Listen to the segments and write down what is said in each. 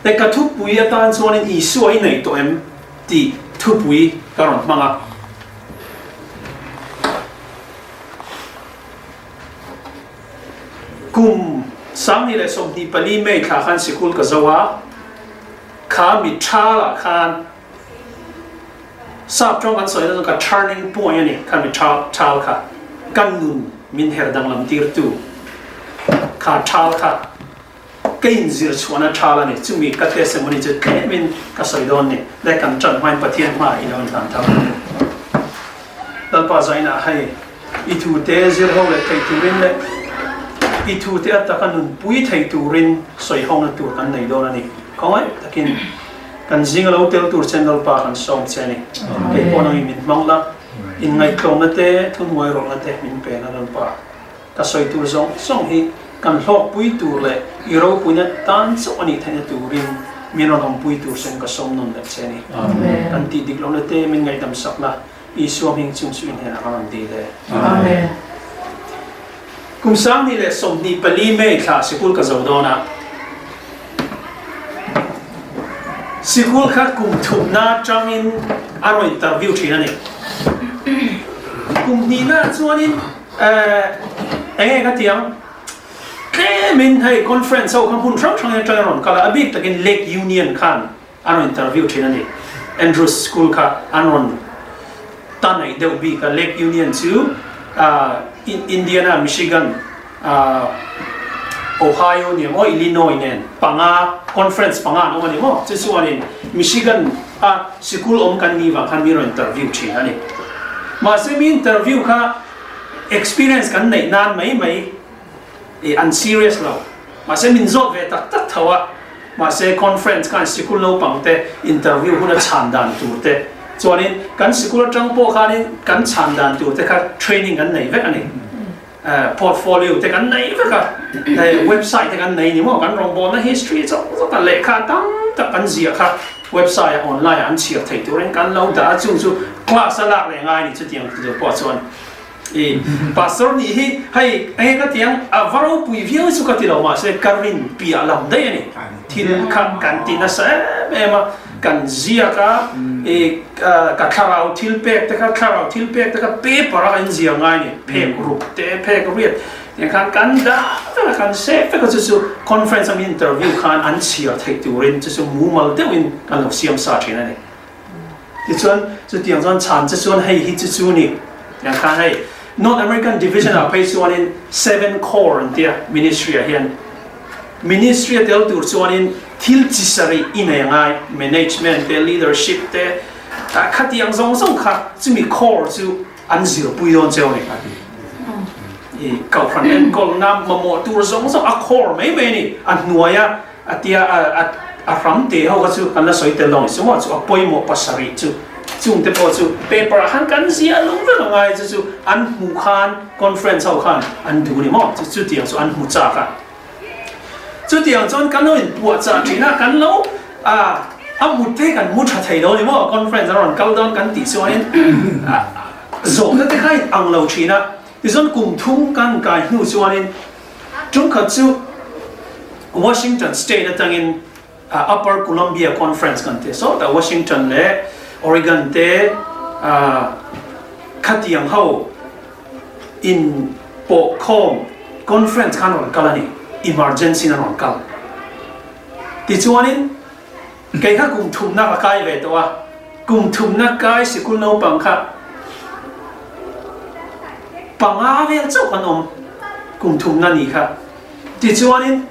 Te ka thupui atan chuanin Isua i nei tawh em tih thupui ka rawn hmang a. Kum 2024 May thla khan sikul ka zo a, kha mi thalah khan Sap tawng kan sawi na chu ka turning point a ni, kha mi thal kha ka nun min her danglam tirtu kha thal kha ka inzir chhuahna thal a ni, chumi ka testimony chu tlemin ka sawi dawn ni, le kan tan hmain Pathian hmaah i lo inhlan thar ang u. Lalpa zainah hei i thute zir ho leh thei turin leh i thute a taka nunpui thei turin sawi hona tur kan nei dawn a ni, khawngaih takin. Kan zing a lo tel tur chen Lalpa kan sawm che a ni. Kei pawh nangin min hmang la, inngaihtlawmna te, thunhnuai rawlhna te min pe na Lalpa. Ka sawi tur zawng zawng hi kan hlawkpui tur leh i ropuina tan chauh a nih theihna turin min rawn awmpui tur chen ka sawm nawn leh che a ni. Kan tih dik lohna te min ngaihdam sak la, Isua hming chung chu inhnenah ka rawn dil e. Amen. Kum 2024 May thla sikul ka zo dawn a. Sikul kha kum thumna atangin a rawn interview thin a ni. Kum hnihna chuanin enge ka ti ang, tlemin hei conference ho kha hmun hrang hrangin atangin a rawn kal a, a bik takin Lake Union khan a rawn interview thin a ni. Andrews School kha an rawn ta neih deuh bik a, Lake Union chu Indiana, Michigan, Ohio ni maw, Illinois nen panga conference panga an awm a ni maw? Chu chuanin Michigan a sikul awm kan nih vang khan mi rawn interview thin a ni. Mahse mi interview kha experience kan neih nan mai mai i an serious lo. Mahse min zawt ve tak tak tho a, mahse conference khan sikul naupang te interview huna chhan dan tur te chuanin kan sikul atang pawh khanin kan chhan dan tur te kha training kan nei vek a ni. Portfolio te kan nei vek a, website te kan nei ni maw, kan rawngbawlna history zawk zawk a lehkha tam tak kan ziah kha website ah online ah an chhiar thei turin kan lo dah a, chung chu class a lak leh ngai a ni chutiang tur pawh chuan i pastor nih hi hei enge ka ti ang a va ropui viau chu ka ti lo mahse ka rin piah lam daih a ni, thil kha kan ti nasa em em a. Kan ziak a, i ka thlarau thil pek te kha, thlarau thil pek te kha paper a kan ziah ngai ni, phek ruk te, phek riat tiang khan kan dah vek a, kan save vek a, chu chu conference a mi interview khan an chhiar theih turin chu chu mumal deuhin kan lo siam sa thin a ni. Tichuan chutiang chuan chhan che chuan hei hi chu chu ni tiang khan hei North American Division ah phei chuanin Seven Core an tia ministry ah hian Ministry a tel tur chuanin thil chi sarih i nei a ngai, management te, leadership te, khatiang zawng zawng kha chumi core chu an zirpui dawn cheu a ni. I kohhran enkawlna mamawh tur zawng zawng a core mai mai a ni. A hnuaia a tia a hram te ho kha chu kan la sawi tel lo ni chu maw, chu a pawimawh pasarih chu chungte pawh chu paper ah khan kan ziah lung vek a ngai chu chu an hmuh khan conference ho khan an duh a ni maw, chu chutiang chu an hmu chak a. Chutiang chuan kan lo inpuahchah thin a, kan lo a mut te kan mu tha thei lo ni maw, conference a rawn kal dawn kan tih chuanin zawhna te kha a in ang lo thin a. Tichuan kum thum kan kai hnu chuanin tumkhat chu Washington State atangin Upper Columbia Conference kan ti sawt a, Washington leh Oregon te khatiang ho in pawh khawm conference khan rawn kal a ni, emergency in a rawn kal. Tichuanin kei kha kum thumna ka kai ve tawh a, kum thumna kai sikul naupang kha panga vel chauh kan awm kum thumna ni kha. Tichuanin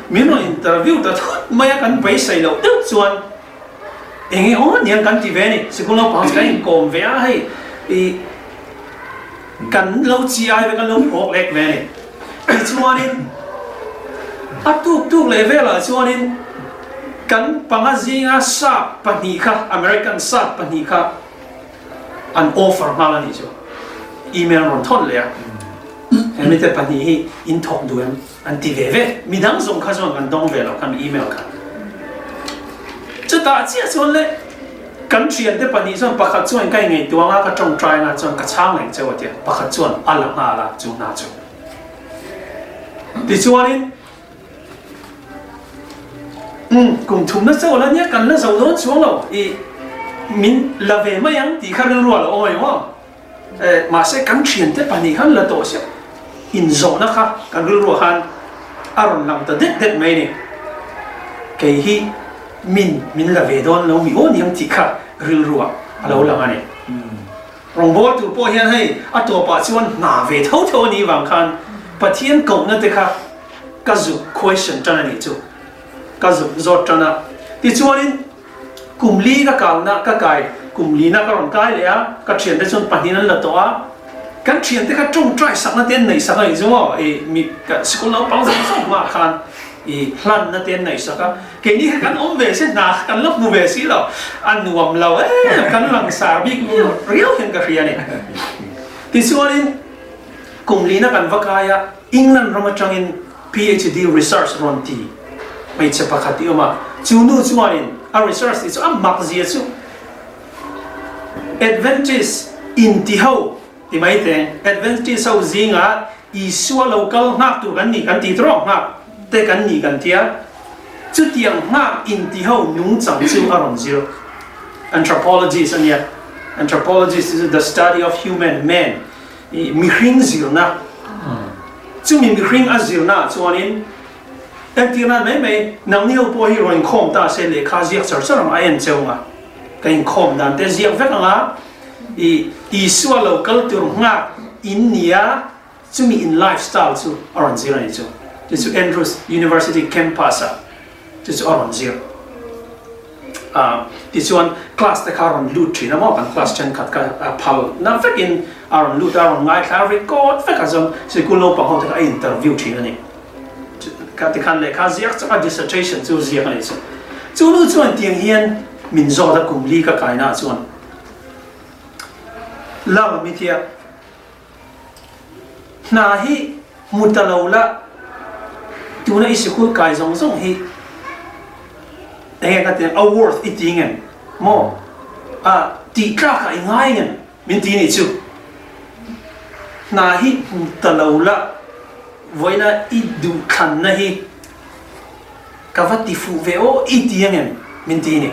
min rawn interview ta thut mai a, kan beisei loh deuh chuan Eng nge aw niang kan ti ve a ni, sikul naupang chu kan inkawm ve a hei i kan lo chi ai ve kan lo phawk lek ve a ni. Tichuanin a tuk tuk leh velah chuanin kan panga zinga sap pahnih kha American sap pahnih kha an offer nghal a nih chu email an rawn thawn leh a, hemi te pahnih hi in thawk duh em? An ti ve ve. Midang zawng kha chuan kan dawng ve lo khan email kha. Chutah chiah chuan le kan thiante pahnih chuan pakhat chuan ka ingaihtuah anga ka tawngtai anga chuan ka chhang reng cheu a tia pakhat chuan a la nghal a chu hna chu. Tichuanin. Umm, kum thumna chauh la nia kan la zo dawn chuang lo, i min la ve mai ang tih kha rilru a lo awm a ni maw? Mahse kan thiante pahnih khan la tawh siah inzawhna kha kan rilruah khan a rawn lang ta det det mai a ni. Kei hi min min la ve dawn lo mi aw niang tih kha rilruah a lo lang a ni. Rawngbâwl tur pawh hian hei a tawpah chuan hna ve tho tho a nih vang khan Pathian kohna te kha ka zuk question tan a nih chu. Ka zuk zawt tan a. Tichuanin kum li ka kalna ka kai kum lina ka rawn kai leh a, ka thiante chuan pahnih an la tawh a. Kan thiante kha tawngtai sakna te an neih sak a nih chu maw? I mi ka sikul naupang zawng zawng hmaah khan i hlanna te an neih sak a. Keini kha kan awm ve si hna kha kan la hmu ve si lo, a nuam lo em kan langsar bik riau hian ka hria a ni. Tichuanin kum lina kan va kai a, England ram atangin PhD research rawn ti hmeichhe pakhat i awm a, chu nu chuanin a research tih chu a mak zia chu Adventist inti ho ti mai teng, Adventist ho zingah Isua lo kal nghak tur kan ni kan ti tawh nghak te kan ni kan tia, chutiang nghak inti ho nungchang chu a rawn zir. Anthropologist a nia, anthropologist chu the study of human man, mihring zirna. Chumi mihring a zirna ah chuanin entir nan mai mai nangni ho pawh hi rawn inkhawm ta se lehkha ziak char char ang a en cheu ang a, ka inkhawm dan te ziak vek ang a, I Isua lo kal tur nghak in nia, chumi in life style chu a rawn zir a ni chu. Chu chu Andrews University campus ah chu chu a rawn zir. Ah, tichuan class te kha a rawn lut thin a maw, kan class thenkhat kha a phal na vekin a rawn lut a, a rawn ngaithla a, record vek a chuan sikul naupang ho te kha a interview thin a ni. Kha tikhan lehkha ziak chak a dissertation chu ziak a ni chu. Chu nu chuan tiang hian min zawt a kum li ka kaina ah chuan. Lal mi tia hna hi hmu ta lo la, tuna i sikul kai zawng zawng hi enge ka ti ang, a worth i ti ngem maw? A tih tlak ah i ngai ngem min ti nih chu. Hna hi hmu ta lo la, vawiina i duhthlanna hi Ka va ti fuh ve aw i ti angem? Min ti ni.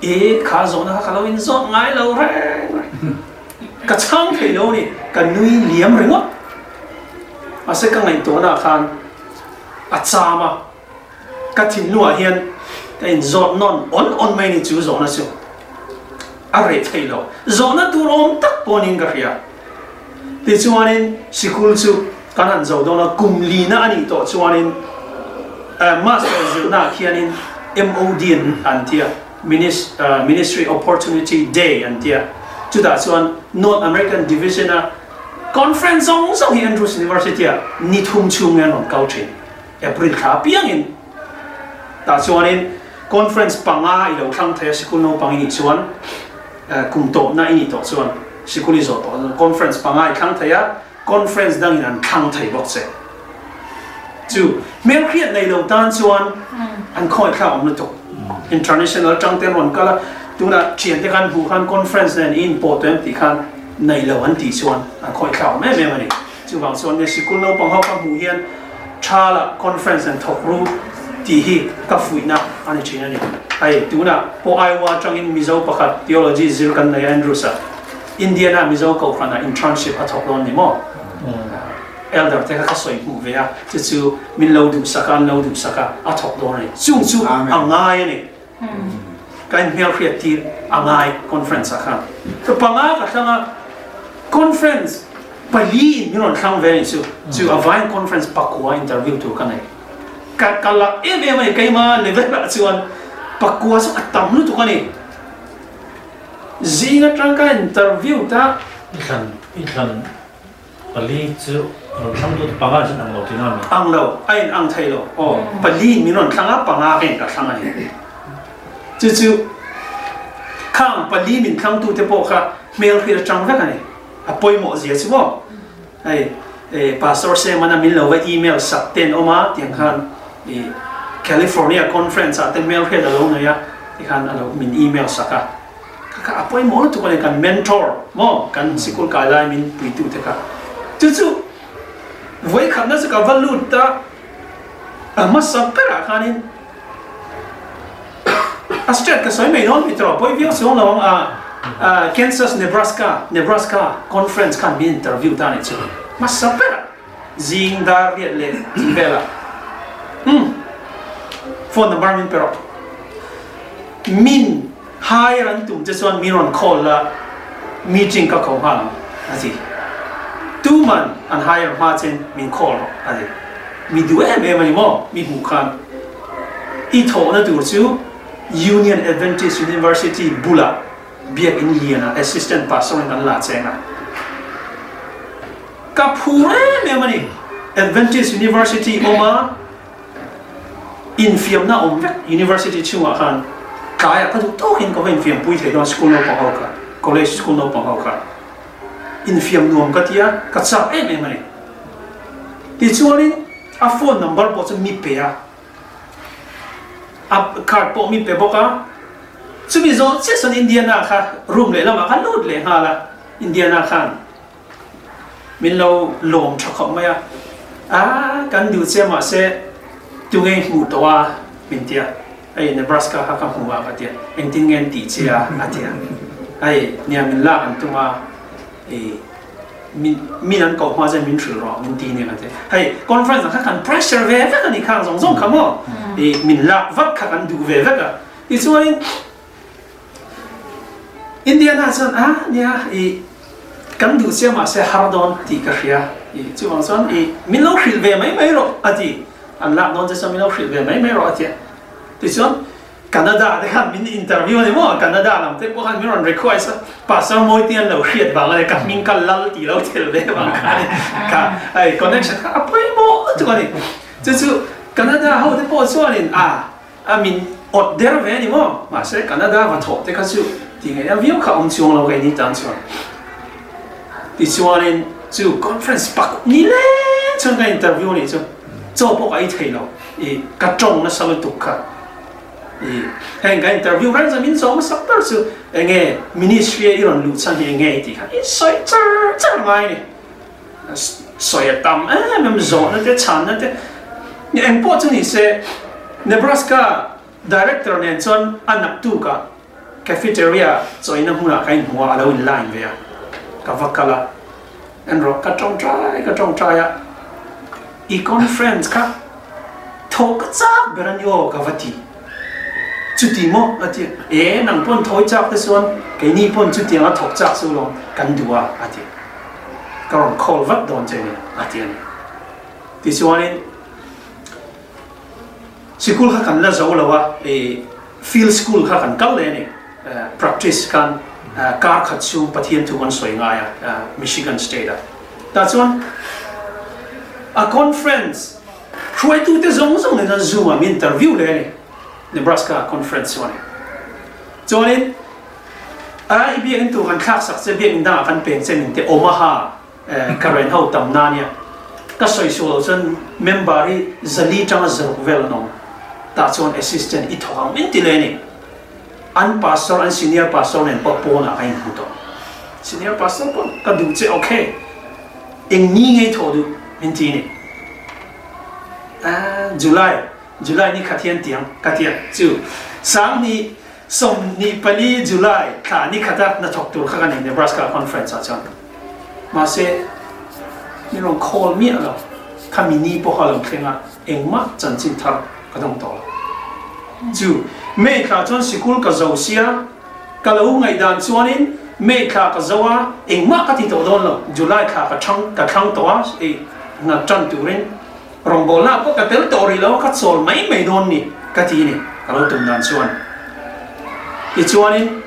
E, kha zawhna kha ka lo inzawt ngai lo reng reng. Ka chhang thei lo ni, ka nui liam ringawt. Mahse ka ngaihtuahna ah khan a cham a, ka thinlungah hian ka inzawt nawn awn awn mai ni chu zawhna chu a reh thei lo. Zawhna tur awm tak pawh niin ka hria. Tichuanin sikul chu kan han zo dawn a, kum lina a nih tawh chuanin Master zirnaah khianin MOD an ti a, Ministry Opportunity Day an ti a, chutah chuan North American Division a conference zawng zawng hi Andrews University ah ni thum chhung nge an rawn kal thin, April thla apiangin. Tah chuanin conference panga i lo thlang thei a, sikul naupang i nih chuan kum tawpna i nih tawh chuan sikul i zawh tawh chuan conference panga i thlang thei a, conference dangin an thlang thei bawk che. Chu hmelhriat nei lo tan chuan an khawithlak awm lutuk. International atang te an rawn kal a, tunah thiante khan hmuh khan conference nen i inpawh tawh em tih khan nei lo an tih chuan an khawithlak awm em em a ni. Chuvang chuan nge sikul naupang ho ka hmuh hian Thala conference an thawk ru tih hi ka fuihna a ni thin a ni. Hei tunah pawh Iowa atangin Mizo pakhat theology zir kan nei a Andrews-a Indiana Mizo kohhranah internship a thawk dawn ni maw? Elder te kha ka sawi hmuh ve a, chu chu min lo duhsak a, an lo duhsak a, a thawk dawn a ni. Chung chu a ngai a ni. Ka inhmelhriat tir a ngai conference ah khan. Ka panga ka thlang a, conference pali in min rawn thlang ve a nih chu. Chu a vaiin conference pakua interview tur ka nei. Ka ka lak em em a ni, keima level ah chuan pakua chu a tam lutuk a ni. Zing atang ka interview ta. I thlan i thlan Pali chu rawn thlang tu te panga chuan ang lo tih na mi? Ang lo, a in ang thei lo. Aw, pali in min rawn thlang a, panga ka in ka thlang a ni. Chu chu khang pali min thlang tu te pawh kha hmel hriat atang vek a ni. A pawimawh zia chu maw? Hei, e Pastor Semana min lo va email sak ten awm a, tiang khan i California conference ah te hmel hriat a lo nei a, tikhan a lo min email sak a. Kha kha a pawimawh lutuk a ni, kan mentor maw, kan sikul kai lai min puitu te kha. Chu chu vawikhatna chu ka va lut ta, a hmasa berah khanin A state ka sawi mai dawn mi tawh pawi viau chuang lo ang a Kansas Nebraska Nebraska conference khan min interview ta anih chu hmasa ber ah zing dar riat leh tih vel ah umm phone number min pe rawh min hire an tum che chuan min rawn call la meeting ka ko nghal ang a ti tuman an hire hma chen min call rawh a ti mi duh em em a ni maw mi hmuh khan. I thawhna tur chu Union Adventist University bulah Biakinn lianah Assistant Pastor in an la cheng a. Ka phur em em a ni. Adventist University awma infiamna awm vek University chhungah khan tlaiah ka duh tawkin ka va infiampui thei dawn school naupang ho kha, college school naupang ho kha. Infiam nuam ka tia, ka chak em em a ni. Tichuanin a phone number pawh chu mi pe a, a card pawh mi pe bawk a, chumi zawh chiah chuan Indiana kha room lehlamah kha lut leh nghal a, Indiana khan min lo lawm tha khawp mai a, a kan duh che mahse tunge hmuh tawh a min ti a, hei Nebraska kha ka hmu a ka ti a, engtin nge an tih che a a ti a, hei nia min lak an tum a, i min min an koh hma chuan min hrilh rawh min ti nia kan ti hei conference ah kha kan pressure ve vek a ni khang zawng zawng kha maw i min lak vat kha kan duh ve vek a tichuanin Indiana chuan a nia i kan duh chiah mahse har dawn tih ka hria i chuvang chuan i min lo hrilh ve mai mai rawh a ti an lak dawn che chuan min lo hrilh ve mai mai rawh a ti a tichuan Canada te khan min interview a ni maw? Canada lam te pawh khan min rawn request a, Pastor Mawite an lo hriat vang a ni, ka hming ka lal tih lo tel ve vang kha a ni, ka hei connection kha a pawimawh lutuk a ni. Chu chu Canada ho te pawh chuanin a a min awt der ve a ni maw? Mahse Canada va thawh te kha chu tih ngaihna viau kha awm chuang lo keini tan chuan. Tichuanin chu conference pak ni leng chuan ka interview a nih chu, chaw pawh ka ei thei lo, i ka tawng nasa lutuk kha. Heng ka interview reng chuan min zawng hmasak ber chu enge ministry a i rawn luh chhan hi enge i tih kha i sawi char char ngai a ni. Sawi a tam em em zawhna te chhanna te eng pawh chu ni se Nebraska director nen chuan a naktuk ah cafeteria chawina hmunah ka inhmu a, a lo in line ve a, ka va kal a, en rawh ka tawngtai ka tawngtai a, i conference kha thaw ka chak ber a ni aw ka va ti, chuti maw a ti a, e nang pawn thawi chak te chuan keini pawn chutianga thawk chak chu lawm kan duh a a ti, ka rawn call vat dawn che nia a ti a ni, tichuanin. Sikul kha kan la zo lo a, i field school kha kan kal leh a ni. Practice khan kar khat chhung Pathian thu kan sawi ngai a, Michigan State ah. Tah chuan a conference hruaitute zawng zawng nen chuan Zoom ah min interview leh a ni, Nebraska conference chu a ni. Chuanin a i biakinn tur kan thlak sak che, biakinn dangah kan peng che min te Omaha Karen ho tam na nia. Ka sawi suh loh chuan member hi zali tanga zaruk vel an awm. Tah chuan assistant i thawk ang min ti leh a ni. An pastor, an senior pastor nen pawh pawnah ka inhmu tawh. Senior pastor pawh ka duh che ok. Eng ni ngei thawh duh min ti a ni. Ah July, July ni khat hian tiang ka ti a chu. 2024 July thla ni khata hnathawk tur kha ka nei Nebraska conference ah chuan. Mahse, min rawn call miah lo. Khami ni pawh kha lo thleng a, engmah chanchin thar ka dawng tawh lo. Chu May thla chuan sikul ka zo sia, ka lo ngaihdan chuanin May thla ka zo a, engmah ka ti tawh dawn lo. July thla ka thang ka thlang tawh a, ei hna tan turin rawngbawlna pawh ka tel tawh rih lo a, ka chawl mai mai dawn ni ka ti ni, ka lo tum dan chuan. Tichuanin.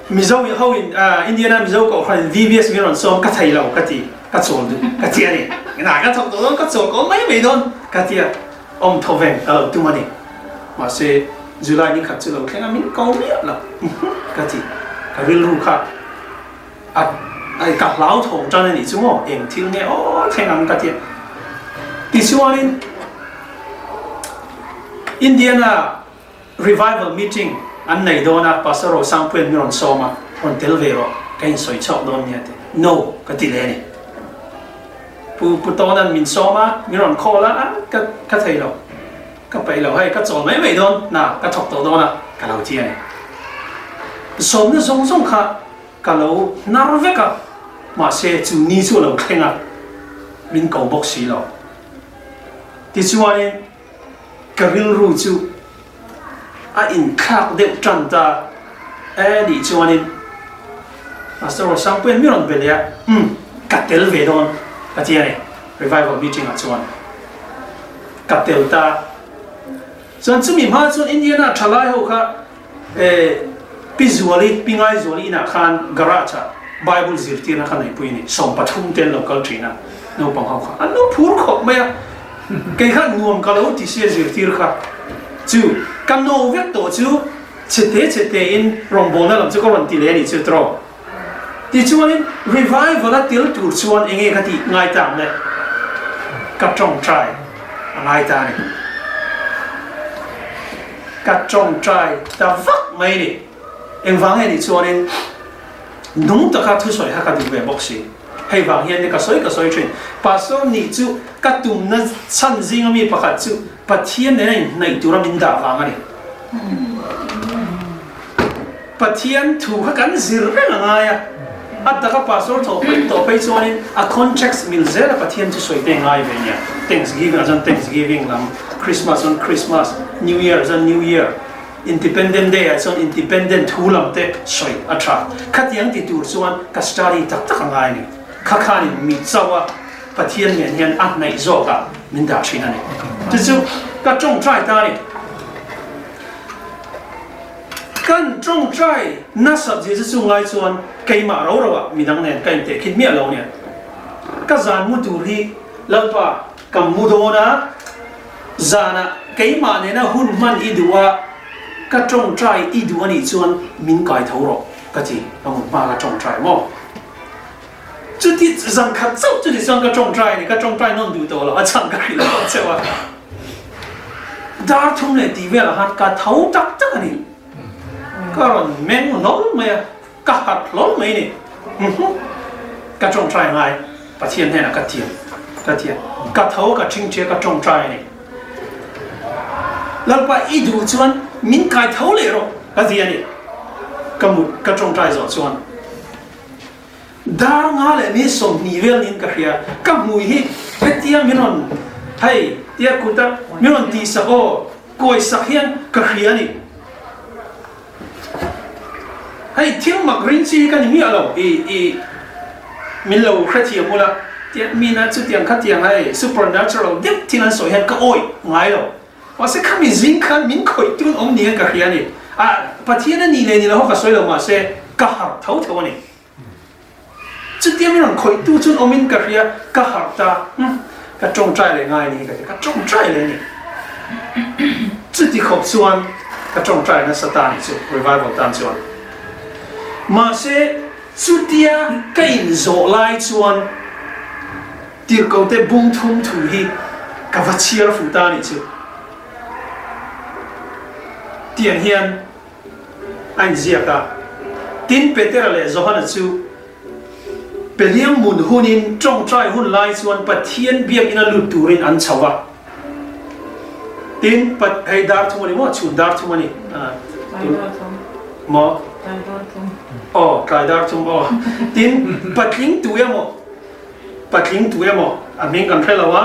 Mizo ho in Indiana Mizo kohhran in VBS min rawn sawm ka thei lo ka ti ka chawl duh ka ti a ni na ka thawk tawh dawn ka chawl kawl mai mai dawn ka ti a awm thaw veng ka lo tum a ni mahse July ni khat chu lo thleng a min ko miah lo ka ti ka rilru kha a ai ka hlau thawng tan a nih chu maw eng thil nge aw thleng ang ka ti a tichuanin Indiana Revival meeting an nei dawn a, Pastor Rosangpuia'n min rawn sawm a, rawn tel ve rawh, ka insawi chhuak dawn nia ti. No, ka ti leh a ni. Pu Pu Tawna'n min sawm a, min rawn call a, a, ka ka thei lo. Ka peih lo hei, ka chawl mai mai dawn, na ka thawk tawh dawn a, ka lo ti a ni. Sawmna zawng zawng kha ka lo hnar vek a, mahse chu ni chu a lo thleng a, min ko bawk si lo. Tichuanin ka rilru chu a inthlak deuh tan ta e nih chuanin Pastor Rosangpuia'n mi rawn be leh a, umm ka tel ve dawn ka ti a ni, revival meeting ah chuan ka tel ta. Chuan chumi hma chuan Indiana thalai ho kha eh Pi Zuali, Pi Ngaizuali inah khan garage ah Bible zirtirna kha neipui a ni, 13 te an lo kal thin a, naupang ho kha an lo phur khawp mai a, kei khan nuam ka lo ti sia zirtir kha chu ka no vek tawh chu chhete chhete in rawngbawlna lam chu ka rawn ti leh a nih chu tawh. Tichuanin revival a tel tur chuan enge ka tih ngai ta ang le? Ka tawngtai a ngai ta a ni. Ka tawngtai ta vak mai a ni. Engvang nge nih chuanin nung taka thusawi kha ka duh ve bawk si. Hei vang hian ka sawi ka sawi thin. Pastor nih chu ka tumna chhan zinga mi pakhat chu Pathian nena inhnaih tura min dah vang a ni. Pathian thu kha kan zir reng a ngai a, a taka pastor thawh phei tawh phei chuanin a context mil zela Pathian chu sawi te ngai ve nia. Thanksgiving ah chuan Thanksgiving lam, Christmas chuan Christmas, New Year chuan New Year, Independent Day ah chuan Independent thu lam te sawi a tha. Khatiang ti tur chuan ka study tak tak a ngai a ni. Kha khanin mi chauh a Pathian nen hian a hnaih zawkah min dah thin a ni. Chu chu ka tawngtai ta a ni. Kan tawngtai nasat zia chu chu ngai chuan keimah ro ro ah midang nen ka inteh khit miah lo nia. Ka zan mu tur hi Lalpa ka mu dawn a, zanah keimah nena hun hman i duh a, ka tawngtai i duh anih chuan min kai tho rawh ka ti, ka mut hma ka tawngtai maw? Chuti zan khat chauh chuti chuan ka tawngtai a ni, ka tawngtai nawn duh tawh lo, a chhan ka hrilh tawh cheu a. Dar thum leh tih velah khan ka tho tak tak a ni. Ka rawn meng hlawl mai a, ka harh hlawl mai a ni. Ka tawngtai ngai, Pathian hnenah ka tiam, ka tiam. Ka tho ka thingthia ka tawngtai a ni. Lalpa i duh chuan min kai tho leh rawh ka ti a ni. Ka mut ka tawngtai zawh chuan. Dar nga leh mi 20 vel niin ka hria, ka hmui hi hetia min rawn hei tia kuta min rawn tihsak aw kawi sak hian ka hria a ni. Hei thil mak ring chi hi ka ni miah lo i i min lo hrethiam ula tia mina chutiang khatiang hei supernatural deuh thil an sawi hian ka awih ngai lo. Mahse khami zing khan min khawih tun awm niin ka hria a ni. Ah, Pathian a nih leh ni lo ho ka sawi lo mahse ka harh tho tho a ni. Chutia min rawn khawih tu chun awmin ka hria, ka harh ta, umm, ka tawngtai leh ngai a ni hi ka ti, ka tawngtai leh a ni. Chuti khawp chuan ka tawngtai nasa ta a nih chu, revival tan chuan. Mahse chutia ka inzawh lai chuan, Tirhkote bung thum thu hi ka va chhiar fuh ta anih chu. Tiang hian a inziak a, Tin Petera leh Johana chu Peliang mun hunin tawngtai hun lai chuan Pathian biakina lut turin an chho a. Tin, hei dar thum a ni maw? Chhun dar thum a ni. Maw? Aw, tlai dar thum aw. Tin, patling tu emaw? Patling tu emaw a hming kan hre lo a,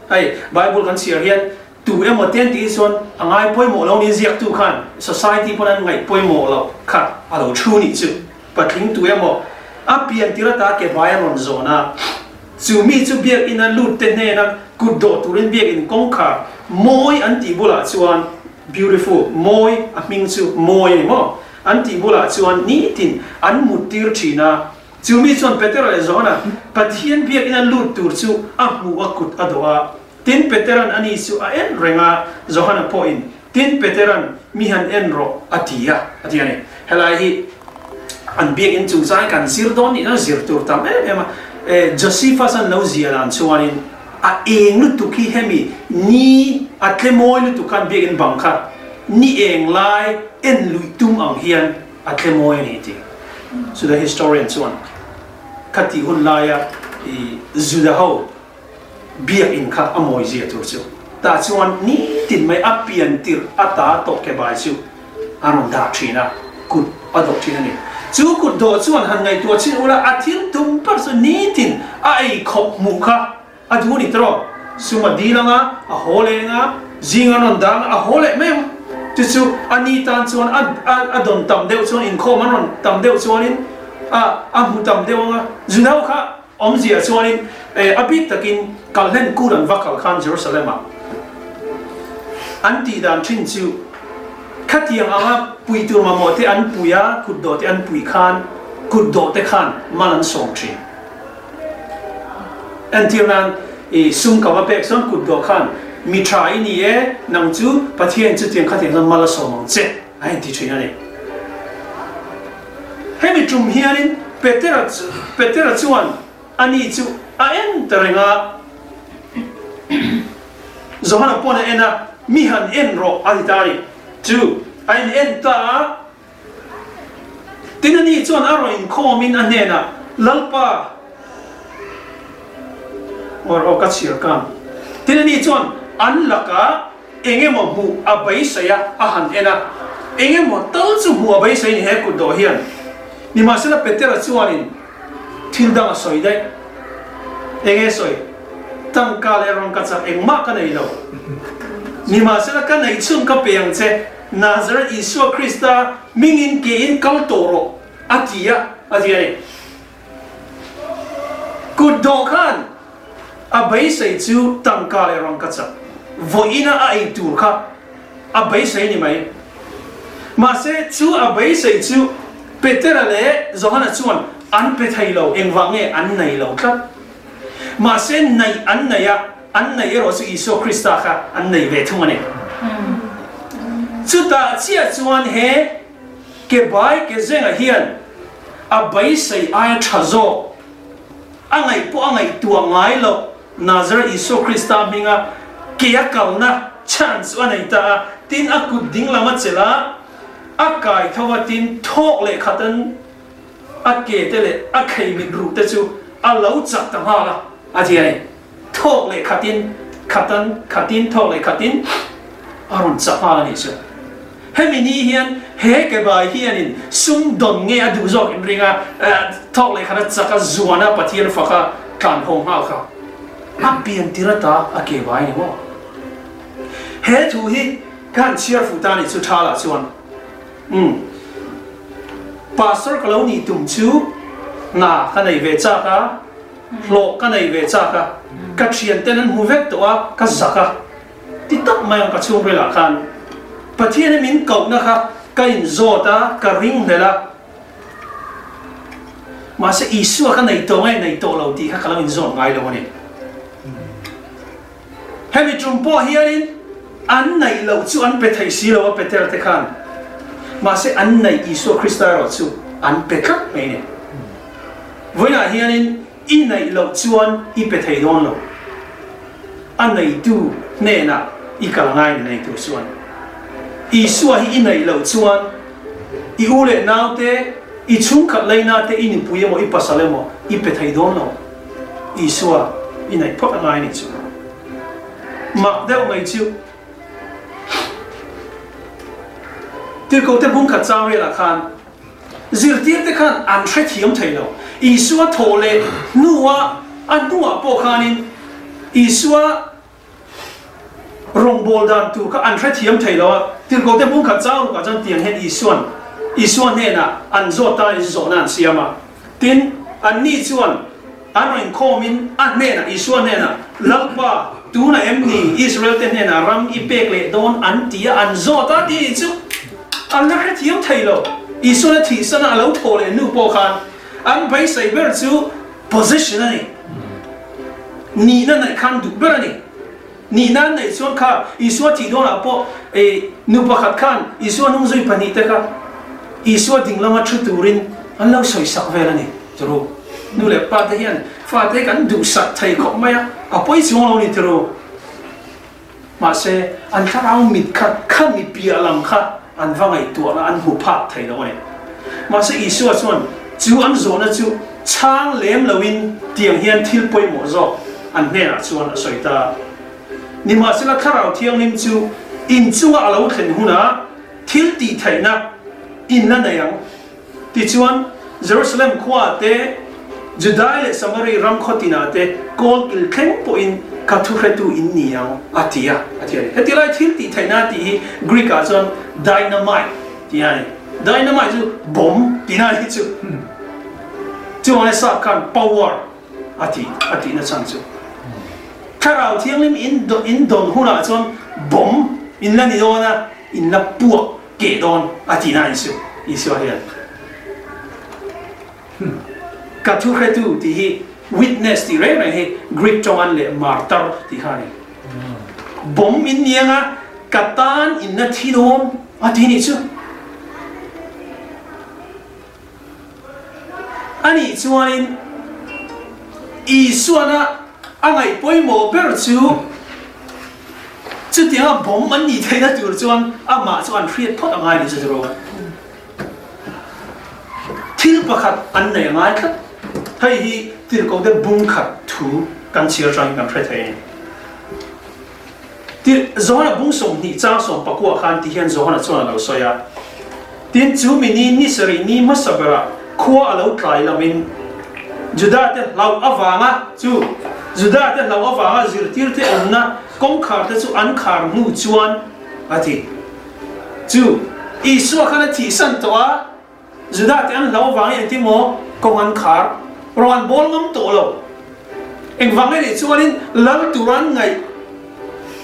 hei Bible kan chhiar hian tu emaw te an tih hi chuan a ngai pawimawh lo ni ziaktu khan society pawn an ngaih pawimawh loh kha a lo thu nih chu. Patling tu emaw a pian tir ata ke vai a rawn zawn a, chu mi chu biakinn a lut te hnena kut dawh turin biakinn kawngkhar mawi an tih bulah chuan beautiful mawi a hming chu mawi a ni maw an tih bulah chuan nitin an mut tir thin a. Chu mi chuan Petera leh Johana Pathian biakina lut tur chu a hmuh a kut a dawh a. Tin, Petera'n ani chu a en reng a, Johana pawhin, Tin, Petera'n mi han en rawh a ti a, a ti a ni. Helai hi an biakin chungchang kan zir dawn nihna zir tur tam em em a. Josephus an lo zia dan chuanin a eng lutuk hi hemi ni a tle mawi lutuk khan biakin bang kha ni eng lai en luih tum ang hian A tle mawi a ni tih Juda historian chuan kha tih hun laia i Juda ho biakinn kha a mawi zia tur chu. Tah chuan nitin mai a pian tirh ata tawh ke bai chu a rawn dah thin a, kut a dawh thin a ni. Chu kut dawh chuan han ngaihtuah chin ula a thil tum ber chu nitin a ei khawp hmuh kha a duh a ni tawh. Sum a dil anga, a haw leh anga, zing a rawn dah anga, a haw leh mai ang. Chu chu a ni tan chuan a a dawn tam deuh chuan inkhawm an rawn tam deuh chuanin a a hmu tam deuh anga, Juda ho kha Awmzia chuanin a bik takin kalhlen kûr an va kal khan Jerusalem-ah an tih dan ṭhin chu khatiang anga pui tur mamawh te an pui a, kutdawh te an pui khan kutdawh te khan mal an sawm ṭhin. Entir nan i sum ka va pek chuan kutdawh khan mi ṭha i ni e, nang chu Pathian chutiang khatiang chuan mal a sawm ang che a inti ṭhin a ni. Hemi tum hianin Petera Petera chuan ani chu a en ta reng a, Johana pawn a en a, Mi han en rawh a ti ta a ni. Chu a in en ta a, tin ani chuan a rawn inkhawmin a hnenah, Lalpa, or aw ka chhiar kang. Tin ani chuan an lakah Eng emaw hmuh a beisei a, a han en a, eng emaw tal chu hmuh a beisei ni he kut dawh hian. Nimahsela Petera chuanin thil dang a sawi daih. Eng nge sawi? Tangka leh rawng ka chak engmah ka nei lo. Nimahsela ka neih chhun ka pe ang che, Nazareth Isua Krista mingin kein kal tawh rawh, a ti a, a ti a ni. Kut dawh khan a beisei chu tangka leh rangkachak vawiina a ei tur kha a beisei ni mai. Mahse, chu a beisei chu Petera leh Johana chuan an pe thei lo, engvang nge an nei lo tlat. Mahse, neih an nei a, an neih erawh chu Isua Krista kha an nei ve thung a ni. Chutah chiah chuan he Ke bai ke zengah hian a beisei aia tha zawk, a ngaih pawh a ngaihtuah ngai loh Nazareth Isua Krista hminga ke a kalna chance chu a nei ta a, tin a kut ding lam a chelh a, a kai tho a, tin thawk leh khatan a ke te leh a khei mit ruh te chu a lo chak ta nghal a, a ti a ni. Thawk leh khatin, khatan, khatin, thawk leh khatin a rawn chak nghal a nih chu. Hemi ni hian he kebai hianin sum dawn nge a duh zawk in ring a, thawk leh khat a chak a, zuan a, Pathian fak a tlan haw nghal kha a pian tir ata a kebai ni maw? He thu hi ka han chhiar fuh ta nih chu Thala chuan, Umm, Pastor ka lo nih tum chu hna ka nei ve chak a, Hlawh ka nei ve chak a, ka thianten an hmu vek tawh a, ka zak a ti tak mai ang ka chhungrilah khan Pathian hi min kohna kha ka inzawt a, ka ring hlel a, mahse Isua ka nei tawh nge nei tawh lo tih kha ka lo inzawt ngai lo a ni. Hemi tum pawh hianin an neih loh chu an pe thei si lo a Peter te khan, mahse an neih Isua Krista erawh chu an pe tlat mai a ni. Vawiinah hianin i neih loh chuan i pe thei dawn lo, a neitu hnenah i kal ngai ni neitu chuan. Isua hi i neih loh chuan i u leh naute, i chhungkhat leina te, i nupui emaw i pasal emaw i pe thei dawn lo. Isua i neih phawt a ngai a nih chu. Mak deuh mai chu Tirhkohte bungkhat chang velah khan zirtirte khan an hrethiam thei lo. Isua thawh leh hnua a hnuah pawh khanin Isua Rawngbâwl dan tur kha an hrethiam thei lo a, Tirhkohte hmungkhat chau rukah chuan tiang hian Isua'n Isua hnênah an zawt ta in zawhna an siam a. Tin, anni chuan an rawn inkhâwmin a hnênah, Isua hnênah, Lalpa, tûnah em ni Israel-te hnênah ram i pêk leh dâwn? an ti a, an zawt a tih chu an la hrethiam thei lo. Isua'n a thihsana a lo thawh leh hnu pawh khân an beisei ber chu Position a ni. Nihna neih khan duh ber a ni. Nihna an neih chuan kha Isua thih dawnah pawh ei nu pakhat khan Isua hnungzui pahnihte kha Isua ding lama thu turin an lo sawisak vel a ni. Turu. Nu leh pa te hian fate kan duhsak thei khawp mai a, a pawi chuang lo a ni turu. Mahse, an thlarau mit kha kha mi piah lam kha an va ngaihtuahna an hmu phak thei lo a ni. Mahse, Isua chuan chu an zawhna chu chhang lem loin tiang hian thil pawimawh zawk an hnenah chuan a sawi ta. Nimahsela Thlarau Thianghlim chu in chunga a lo thlen hunah thil tih theihna in la nei ang. Tichuan, Jerusalem khuaah te, Judai leh Samari ram khaw tinah te kawl kil thleng pawhin ka thuhretu in ni ang, a ti a, a ti a ni. Heti lai thil tih theihna tih hi Greek ah chuan dynamite tih a ni. Dynamite chu bomb tihna a nih chu. Chuvangin sap khan power a ti a tihna chhan chu. Thlarau Thianghlim in in dawn hunah chuan bomb in la ni dawn a, in la puak keh dawn a tihna a ni chu Isua hian. Ka thu hretu tih hi witness tih reng reng hi Greek tawngan leh martar tih kha a ni. Bomb in niang a, ka tan in na thi dawn a ti nih chu. A nih chuanin Isuana a ngaih pawimawh ber chu chutianga bomb an nih theihna tur chuan amah chu an hriat phawt a ngai ni chu rawh. Thil pakhat an nei a ngai tlat. Hei hi tirhkoh te bung khat thu kan chhiar atangin kan hre thei a ni. Tirh Johana bung 20 chang 19 khan ti hian Johana chuan a lo sawi a, Tin, chu mi ni ni sarih ni hmasa berah khua a lo tlai loin Juda te hlauh avanga chu Juda te hlauh avanga zirtirte awmna kawngkhar te chu an khar hnu chuan a ti. Chu Isua khan a thihsan tawh a, Juda te an hlau vangin engtin maw kawng an khar, rawng an bawl ngam tawh lo. Engvang enih chuanin lal tur an ngaih,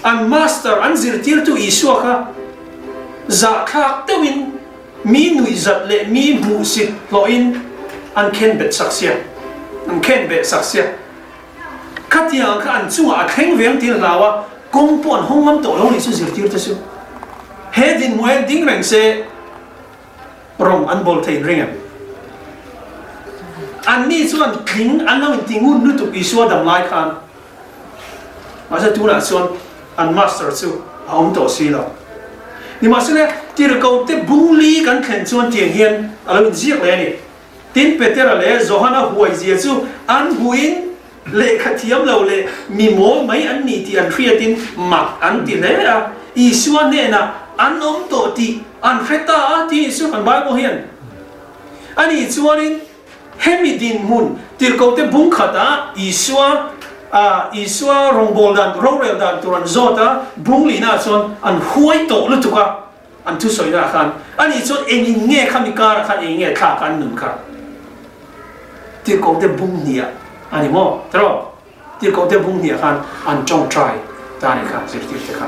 an master, an zirtirtu Isua kha zahthlak deuhin mi nuihzat leh mi hmuhsit hlawhin an khen bet sak sia, an khen beh sak sia. Khatiang kha an chungah a thleng ve ang tih an hlau a, kawng pawh an hawng ngam tawh lo nih chu zirtirte chu. He dinhmuh hian ding reng se rawng an bawl thei ring em? Anni chuan tling an lo inti ngun lutuk Isua dam lai khan. Mahse tunah chuan an master chu a awm tawh si lo. Nimahsela tirhkohte bung li kan thlen chuan tiang hian a lo inziak leh a ni. Tin, Petera leh Johana huaizia chu an hmuhin lehkha thiam lo leh mi mawl mai an ni tih an hriatin mak an ti hle a. Isua hnenah an awm tawh tih an hre ta a tih chu kan Bible hian a nih chuanin hemi dinhmun tirhkohte bung khatah Isua Isua rawngbâwl dan rorel dan tur an zawt a, bung lihnaah chuan an huai tawh lutuk a. An thusawi ah khan a nih chuan eng in nge khami kar ah khan eng nge thlak an nun kha tirhkoh te bung hnih ah a ni maw tiraw tirhkoh te bung hnih ah khan an tawngtai ta a nih kha zirtir te kha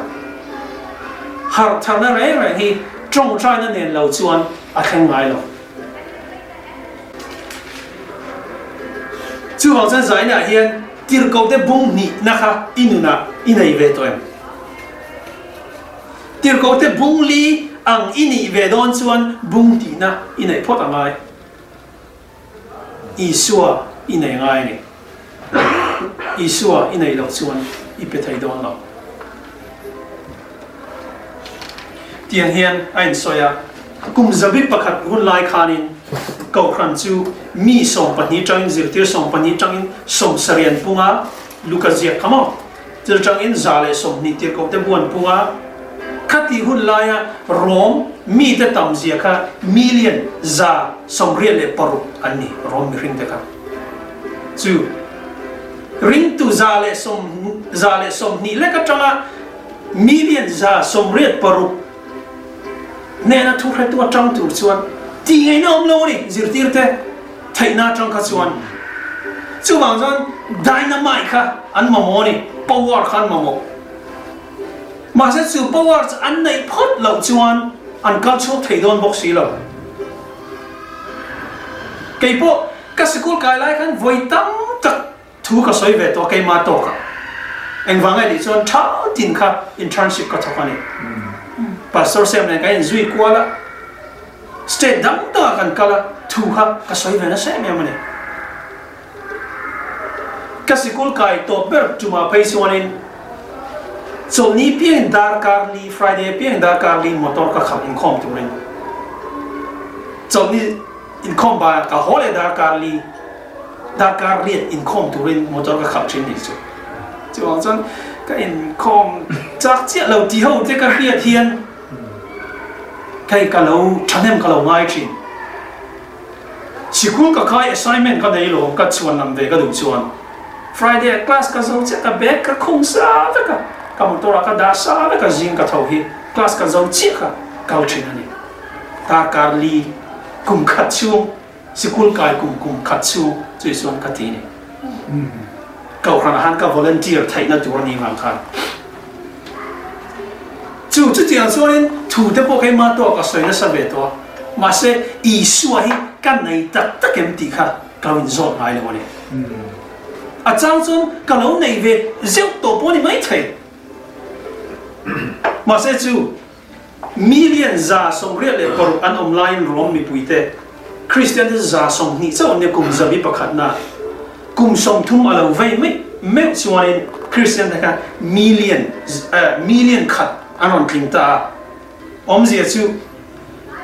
harh tharna reng reng hi tawngtaina nen lo chuan a thleng ngai lo chuvang chuan zainah hian tirhkoh te bung hnih na kha i nunah i nei ve tawh em? Tirhkohte bung li ang i nih ve dawn chuan bung tihna i neih phawt a ngai. Isua i nei ngai a ni. Isua i neih loh chuan i pe thei dawn lo. Tiang hian a insawi a, kum zabi pakhat hun lai khanin Kohhran chu mi 12 tangin zirtir 12 tangin 70 an pung a, Luka ziak kha maw? Thil tangin 120 tirhkohte buan pung a, khati hun laia Rom mite tam zia kha million 186 an ni, Rom mihringte kha. Chu ringtu 120 lek atanga million 186 hnena thuhretu atang tur chuan tih ngaihna awm lo a ni, zirtirte theihna atang kha chuan. Chuvang chuan dynamite kha an mamawh a ni, power kha an mamawh. Mahse chu power chu an neih phawt loh chuan an kal chhuak thei dawn bawk si lo. Keipawh ka sikul kai lai khan vawi tam tak Thu ka sawi ve tawh keimah tawkah engvang nge tih chuan tha tin kha internship ka thawk a ni. Pastor Sam nen kan inzui kual a, state dang dangah kan kal a, thu kha ka sawi ve nasa em em a ni. Ka sikul kai tawp ber tumah phei chuanin chawlhni piangin darkar li, Friday piangin darkar li motor ka khalh inkhawm turin chawlhni inkhawm baiah ka haw leh darkar li, Darkar riat inkhawm turin motor ka khalh thin nih chu. Chuvang chuan Ka inkhawm chak chiah lo tih ho te ka hriat hian hei ka lo thahnem ka lo ngai thin. Sikul ka khai assignment ka nei lo ka chhuan lam ve ka duh chuan Friday ah class ka zo chiah ka bag ka khung sa vek a, ka motor ah ka dah sa vek a zing ka tho hi class ka zo chiah kha kal thin a ni. Darkar li kum khat chhung sikul kai kum kum khat chhung chui chuan ka ti ni. Kohhran ah khan ka volunteer theihna tur a ni vang khan chu chutiang chuanin thu te pawh keimah tawk a sawi nasa ve tawh a, mahse Isua hi ka nei tak tak em tih kha ka lo inzawt ngai lo a ni. A chang chuan ka lo nei ve zeuh tawh pawh a ni maithei. Mahse chu Million 126 an awm laiin Rom mipuite, Kristiante chu 20 chauh an nia kum zabi pakhatna kum 30 a lo vei mai meuh chuanin Kristiante kha million million khat an rawn tling ta a. Awmzia chu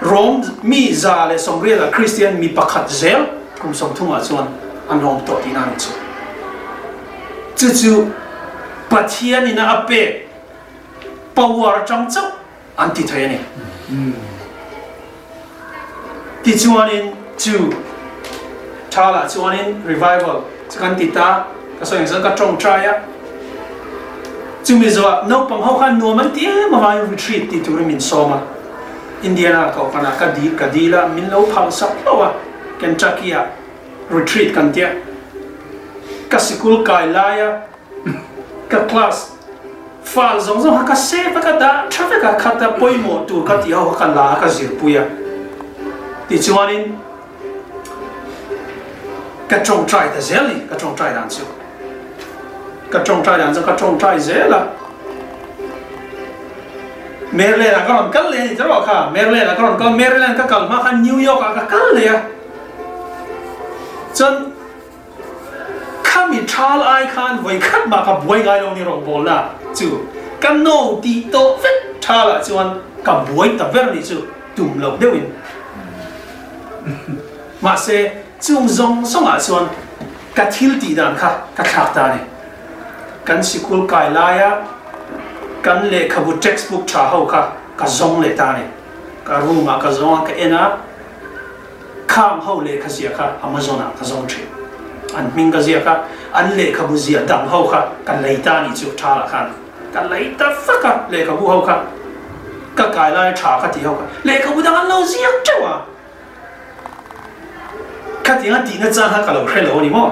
Rom mi 180 ah Kristian mi pakhat zel kum 30 ah chuan an lawm tawh tihna a ni chu. Chu chu Pathianin a pek power atang chauh an ti thei a ni. Tichuanin chu thalah chuanin revival chu kan ti ta, ka sawi ang chuan ka tawngtai a, chumi zawhah naupang ho khan nuam an ti em avangin retreat ti turin min sawm a, Indiana kohhranah ka dil ka dil a, min lo phal sak hlauh a, Kentucky ah retreat kan tia, ka sikul kai laia Ka class fal zawng zawng kha ka save a, ka dah tha vek a, khata pawimawh tur ka tih ho kha ka la a, ka zirpui a. Tichuanin ka tawngtai ta zel ni, ka tawngtai dan chu. Ka tawngtai dan chu ka tawngtai zel a. Maryland ah ka rawn kal leh a ni ta rawh kha, Maryland ah ka rawn kal, Maryland ka kal hma khan New York ah ka kal leh a. Chuan Khami thal ai khan vawi khat mah ka buai ngai lo ni rawngbawlna chu ka no tih tawh vek thal ah chuan ka buai ta ber nih chu tum loh deuh in mahse chung zawng zawng ah chuan ka thil tih dan kha ka thlak ta a ni. Kan sikul kai lai a kan lehkhabu textbook tha ho kha ka zawng leh ta a ni. Ka room ah ka zawng a ka en a. Khang ho lehkha ziah kha Amazon ah ka zawng thin. An hming ka ziak a, an lehkhabu ziah dang ho kha ka lei ta anih chu tha lah khan ka lei ta vak a, lehkhabu ho kha ka kai lai tha ka tih ho kha lehkhabu dang an lo ziak teuh a. Khatiang a tihna chang kha ka lo hre lo a ni maw?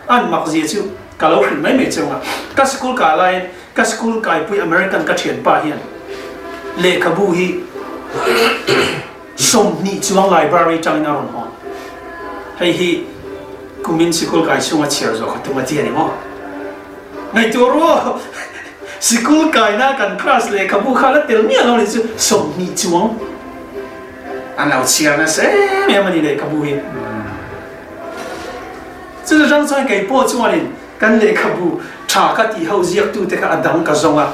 An mak zia chu ka lo hrilh mai mai cheu a. Ka school kai laiin ka school kaipui American ka thianpa hian lehkhabu hi 20 chuang library tangin a rawn hawn. Hei hi kumin sikul kai chhunga chhiar zawh kha tum a ti a ni maw? Ngaihtuah ru aw! Sikul kaina kan class lehkhabu kha la tel miah lo ni chu 20 chuang an lo chhiar nasa em em a ni lehkhabu hi. Chu atang chuan kei pawh chuanin kan lehkhabu tha ka tih ho ziaktute kha a dang ka zawng a,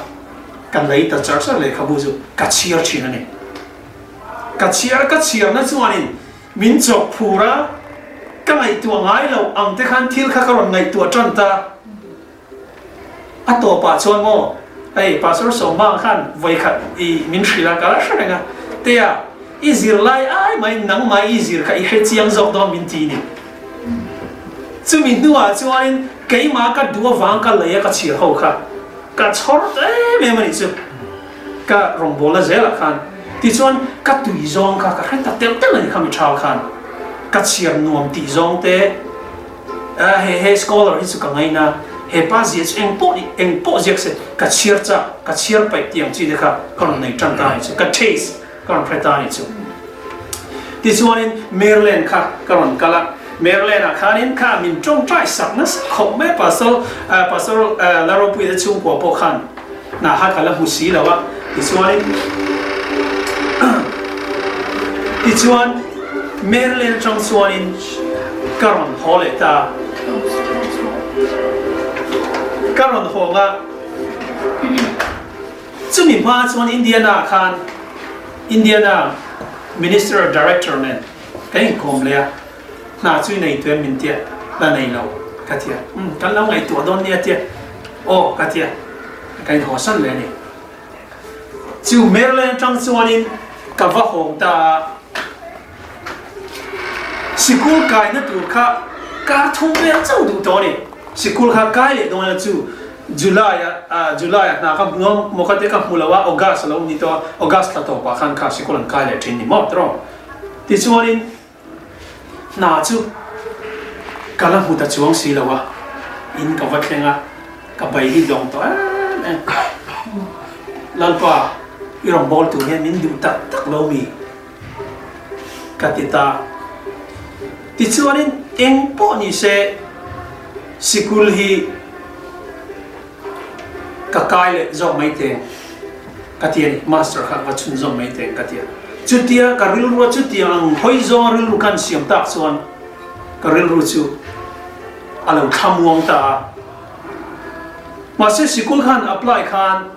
ka lei ta char char lehkhabu chu ka chhiar thin a ni. Ka chhiar ka chhiarna chuanin min chawk phur a, ka ngaihtuah ngai loh ang te khan thil kha ka rawn ngaihtuah tan ta. A tawpah chuan maw, hei Pastor Sawmvang khan vawikhat i min hrilh a, ka la hre reng a, Tea, i zir lai ai mai nangmah i zir kha i hre chiang zawk dawn min ti ni. Chumi hnuah chuanin keimah ka duh avang ka lei a ka chhiar ho kha ka chhawr ta em em a nih chu. Ka rawngbawlna zelah khan tichuan ka tui zawng kha ka hre ta telh telh a ni kha mi thal khan ka chhiar nuam tih zawng te a he he scholar hi chu ka ngaina he pa zia chu eng pawh eng pawh ziak se ka chhiar chak ka chhiar paih tih ang chi te kha ka rawn nei tan ta a ni chu ka taste ka rawn hre ta a ni chu tichuanin Maryland kha ka rawn kal a Maryland ah khanin kha min tawngtai sak nasa khawp mai pastor pastor Laropuia te chhungkua pawh khan Hna kha ka la hmu si lo a, tichuanin tichuan Maryland atang chuanin ka rawn haw leh ta a, ka rawn haw nga chumi hma chuan Indiana ah khan Indiana Minister Director nen kan inkawm leh a, Hna chu i nei tuem min tia, la nei lo ka tia. Umm, kan lo ngaihtuah dawn nia tia. Aw ka tia. Ka inhawsan leh a ni. Chu Maryland atang chuanin ka va hawng ta a, sikul kaina tur kha kar thum vel chauh duh tawh a ni. Sikul kha kai leh dawn ila chu July ah July ah hna ka hmu a, maw kha te ka hmu lo a, August a lo ni tawh a, August thla tawpah khan kha sikul an kai leh thin ni maw tiraw? Tichuanin Hna chu ka la hmu ta chuang si lo a, in ka va thleng a, ka bai hi dawng tawh em em. Lalpa, i rawn bawl tur hian min duh tak tak lo mi? Ka ti ta. Tichuanin eng pawh ni se sikul hi ka kai leh zawk mai teng ka ti a ni, master kha ka va chhun zawm mai teng ka ti a. Chutia ka rilrua chutiang ang hawi zawnga rilru kan siam tak chuan ka rilru chu a lo thlamuang ta a. Mahse sikul khan apply khan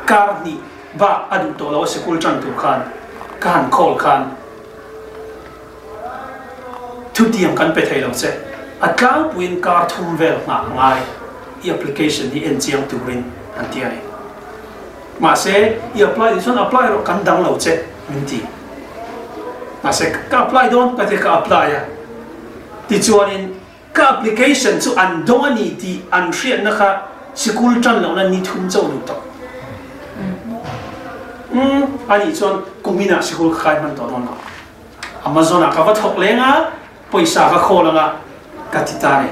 kar hnih bak a duh tawh lo a sikul tan tur khan ka han call khan Thutiang kan pe thei lo che. A tlangpuiin kar thum vel nghah ngai i application hi en chiang turin an ti a ni. Mahse, i apply duh chuan apply rawh kan dang lo che min ti. Mahse, ka apply dawn ka ti ka apply a. Tichuanin ka application chu an dawng a ni tih an hriatna kha sikul tan lohna ni thum chauh duh tawh. Umm, anih chuan kuminah sikul ka kai hman tawh dawn lo. Amazon ah ka va thawk leng a, pawisa ka khawl anga ka ti ta ni.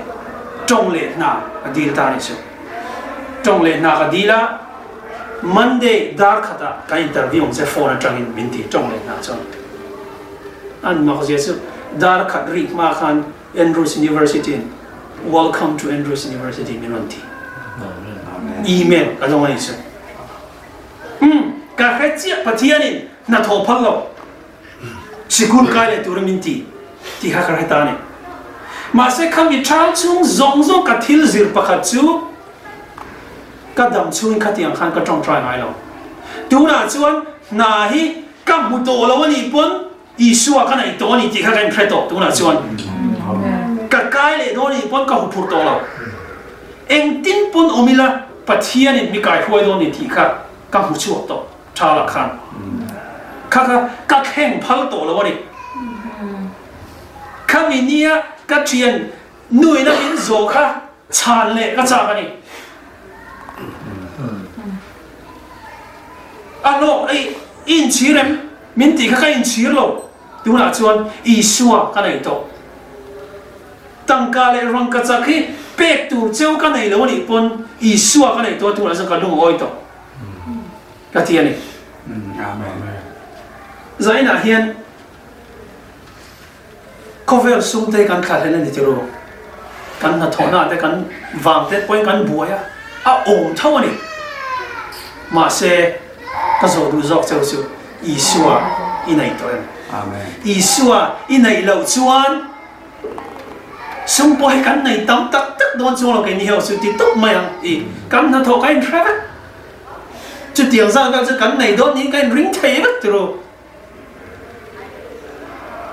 Tawng leh hna ka dil ta ni chu. Tawng leh hna ka dil a, Monday dar khat ah ka interview ang che phone atangin min ti tawng leh hna chuan. An mak zia chu dar khat rik hma khan Andrews University in Welcome to Andrews University min rawn ti. Email ka dawng a ni chu. Umm, ka hre chiah Pathianin hnathawh phal lo. Sikul kai leh turin min ti tih kha ka hre ta a ni. Mahse khami ṭhal chhung zawng zawng ka thil zir pakhat chu ka dam chhungin khatiang khan ka ṭawngṭai ngai lo. Tunah chuan hna hi ka hmu tawh lo a nih pawn Isua ka neih tawh a ni tih kha ka inhre tawh tunah chuan. Ka kai leh dawn a nih pawn ka huphurh tawh lo. Engtin pawn awm ila Pathianin mi kaihruai dawn a ni tih kha ka hmu chhuak tawh. Tha lah khan kha kha ka thleng phal tawh lo a ni. Khami nia ka thian nuina min zawh kha chhan leh ka chak a ni. A hlawk i inchhir em? Min tih kha ka inchhir lo. Tunah chuan Isua ka nei tawh. Tangka leh rangkachak hi pek tur cheu ka nei lo a nih pawn Isua ka nei tawh a tunah chuan ka lungawi tawh. Ka ti a ni. Zainah hian khawvel sum te kan thla hlen a ni tiro. Kan hnathawhna te kan vang te pawhin kan buai a, a awm tho a ni. Mahse ka zawh duh zawk cheu chu Isua i nei tawh em? Isua i neih loh chuan Sum pawh hi kan nei tam tak tak dawn chuang lo keini ho chu ti tawp mai ang i kan hnathawh ka inhre vek. Chutiang zat vel chu kan nei dawn niin ka inring thei vek tiro.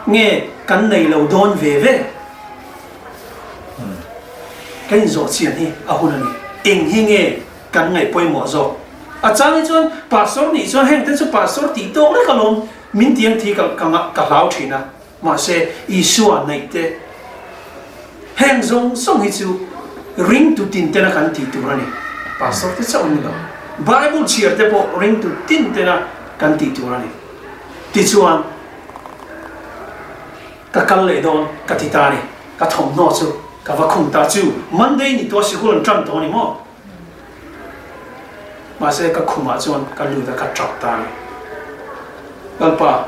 Nge kan nei lo dawn ve ve. Ka inzawh chian hi a hun a ni. Eng hi nge kan ngaih pawimawh zawk? A chang hi chuan pastor nih chuan heng te chu pastor tih tawk lek alawm min tiang thi ka ka hlau thin a. Mahse, Isua neih te heng zawng zawng hi chu ringtu tin tena kan tih tur a ni. Pastor te chauh an ni lo. Bible chhiar te pawh ringtu tin tena kan tih tur a ni. Tichuan, ka kal leh dawn ka ti ta a ni. Ka thawmhnaw chu ka va khung ta chu Monday ni tua sikul an tan tawh a ni maw? Mahse ka khumah chuan ka lut a, ka tap ta a ni. Lalpa,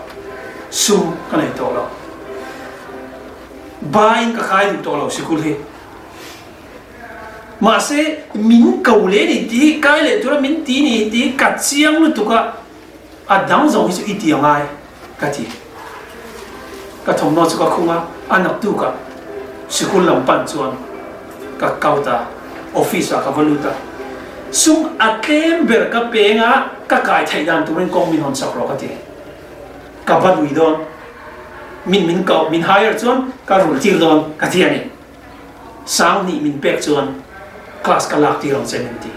sum ka nei tawh lo. Baiin ka khai duh tawh lo sikul hi. Mahse min ko leh ni tih, kai leh tura min ti ni tih ka chiang lutuk a, a dang zawng hi chu i ti angai ka ti. Ka thawmhnaw chu ka khung a, a naktukah sikul lam pan chuan ka kau ta, office ah ka va lut a, sum a tlem ber ka peng a, ka kai theih dan turin kawng min hawn sak rawh ka ti. Ka va lui dawn, min min kau, min hire chuan ka rul tir dawn ka ti a ni. Sang hnih min pek chuan class ka lak tir ang che min ti.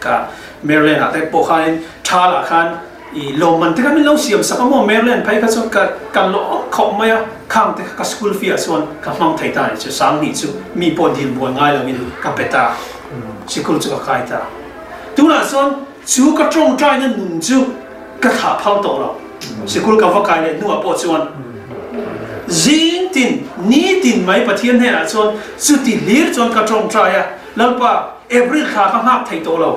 Ka Maryland ah te pawh khanin Thal ah khan i lawmman te kha min lo siam sak a maw Maryland phei kha chuan ka ka lawm khawp mai a, khang te kha ka school fee ah chuan ka hmang thei ta a ni chu Sanghnih chu mi pawh dil buai ngai lo in ka pe ta, sikul chu ka kai ta. Tunah chuan chu ka tawngtaina nun chu ka thlah phal tawh lo, sikul ka va kai leh hnuah pawh chuan zing tin nitin mai Pathian hnenah chuan chuti hlir chuan ka tawngtai a, Lalpa, April thla ka nghak thei tawh lo.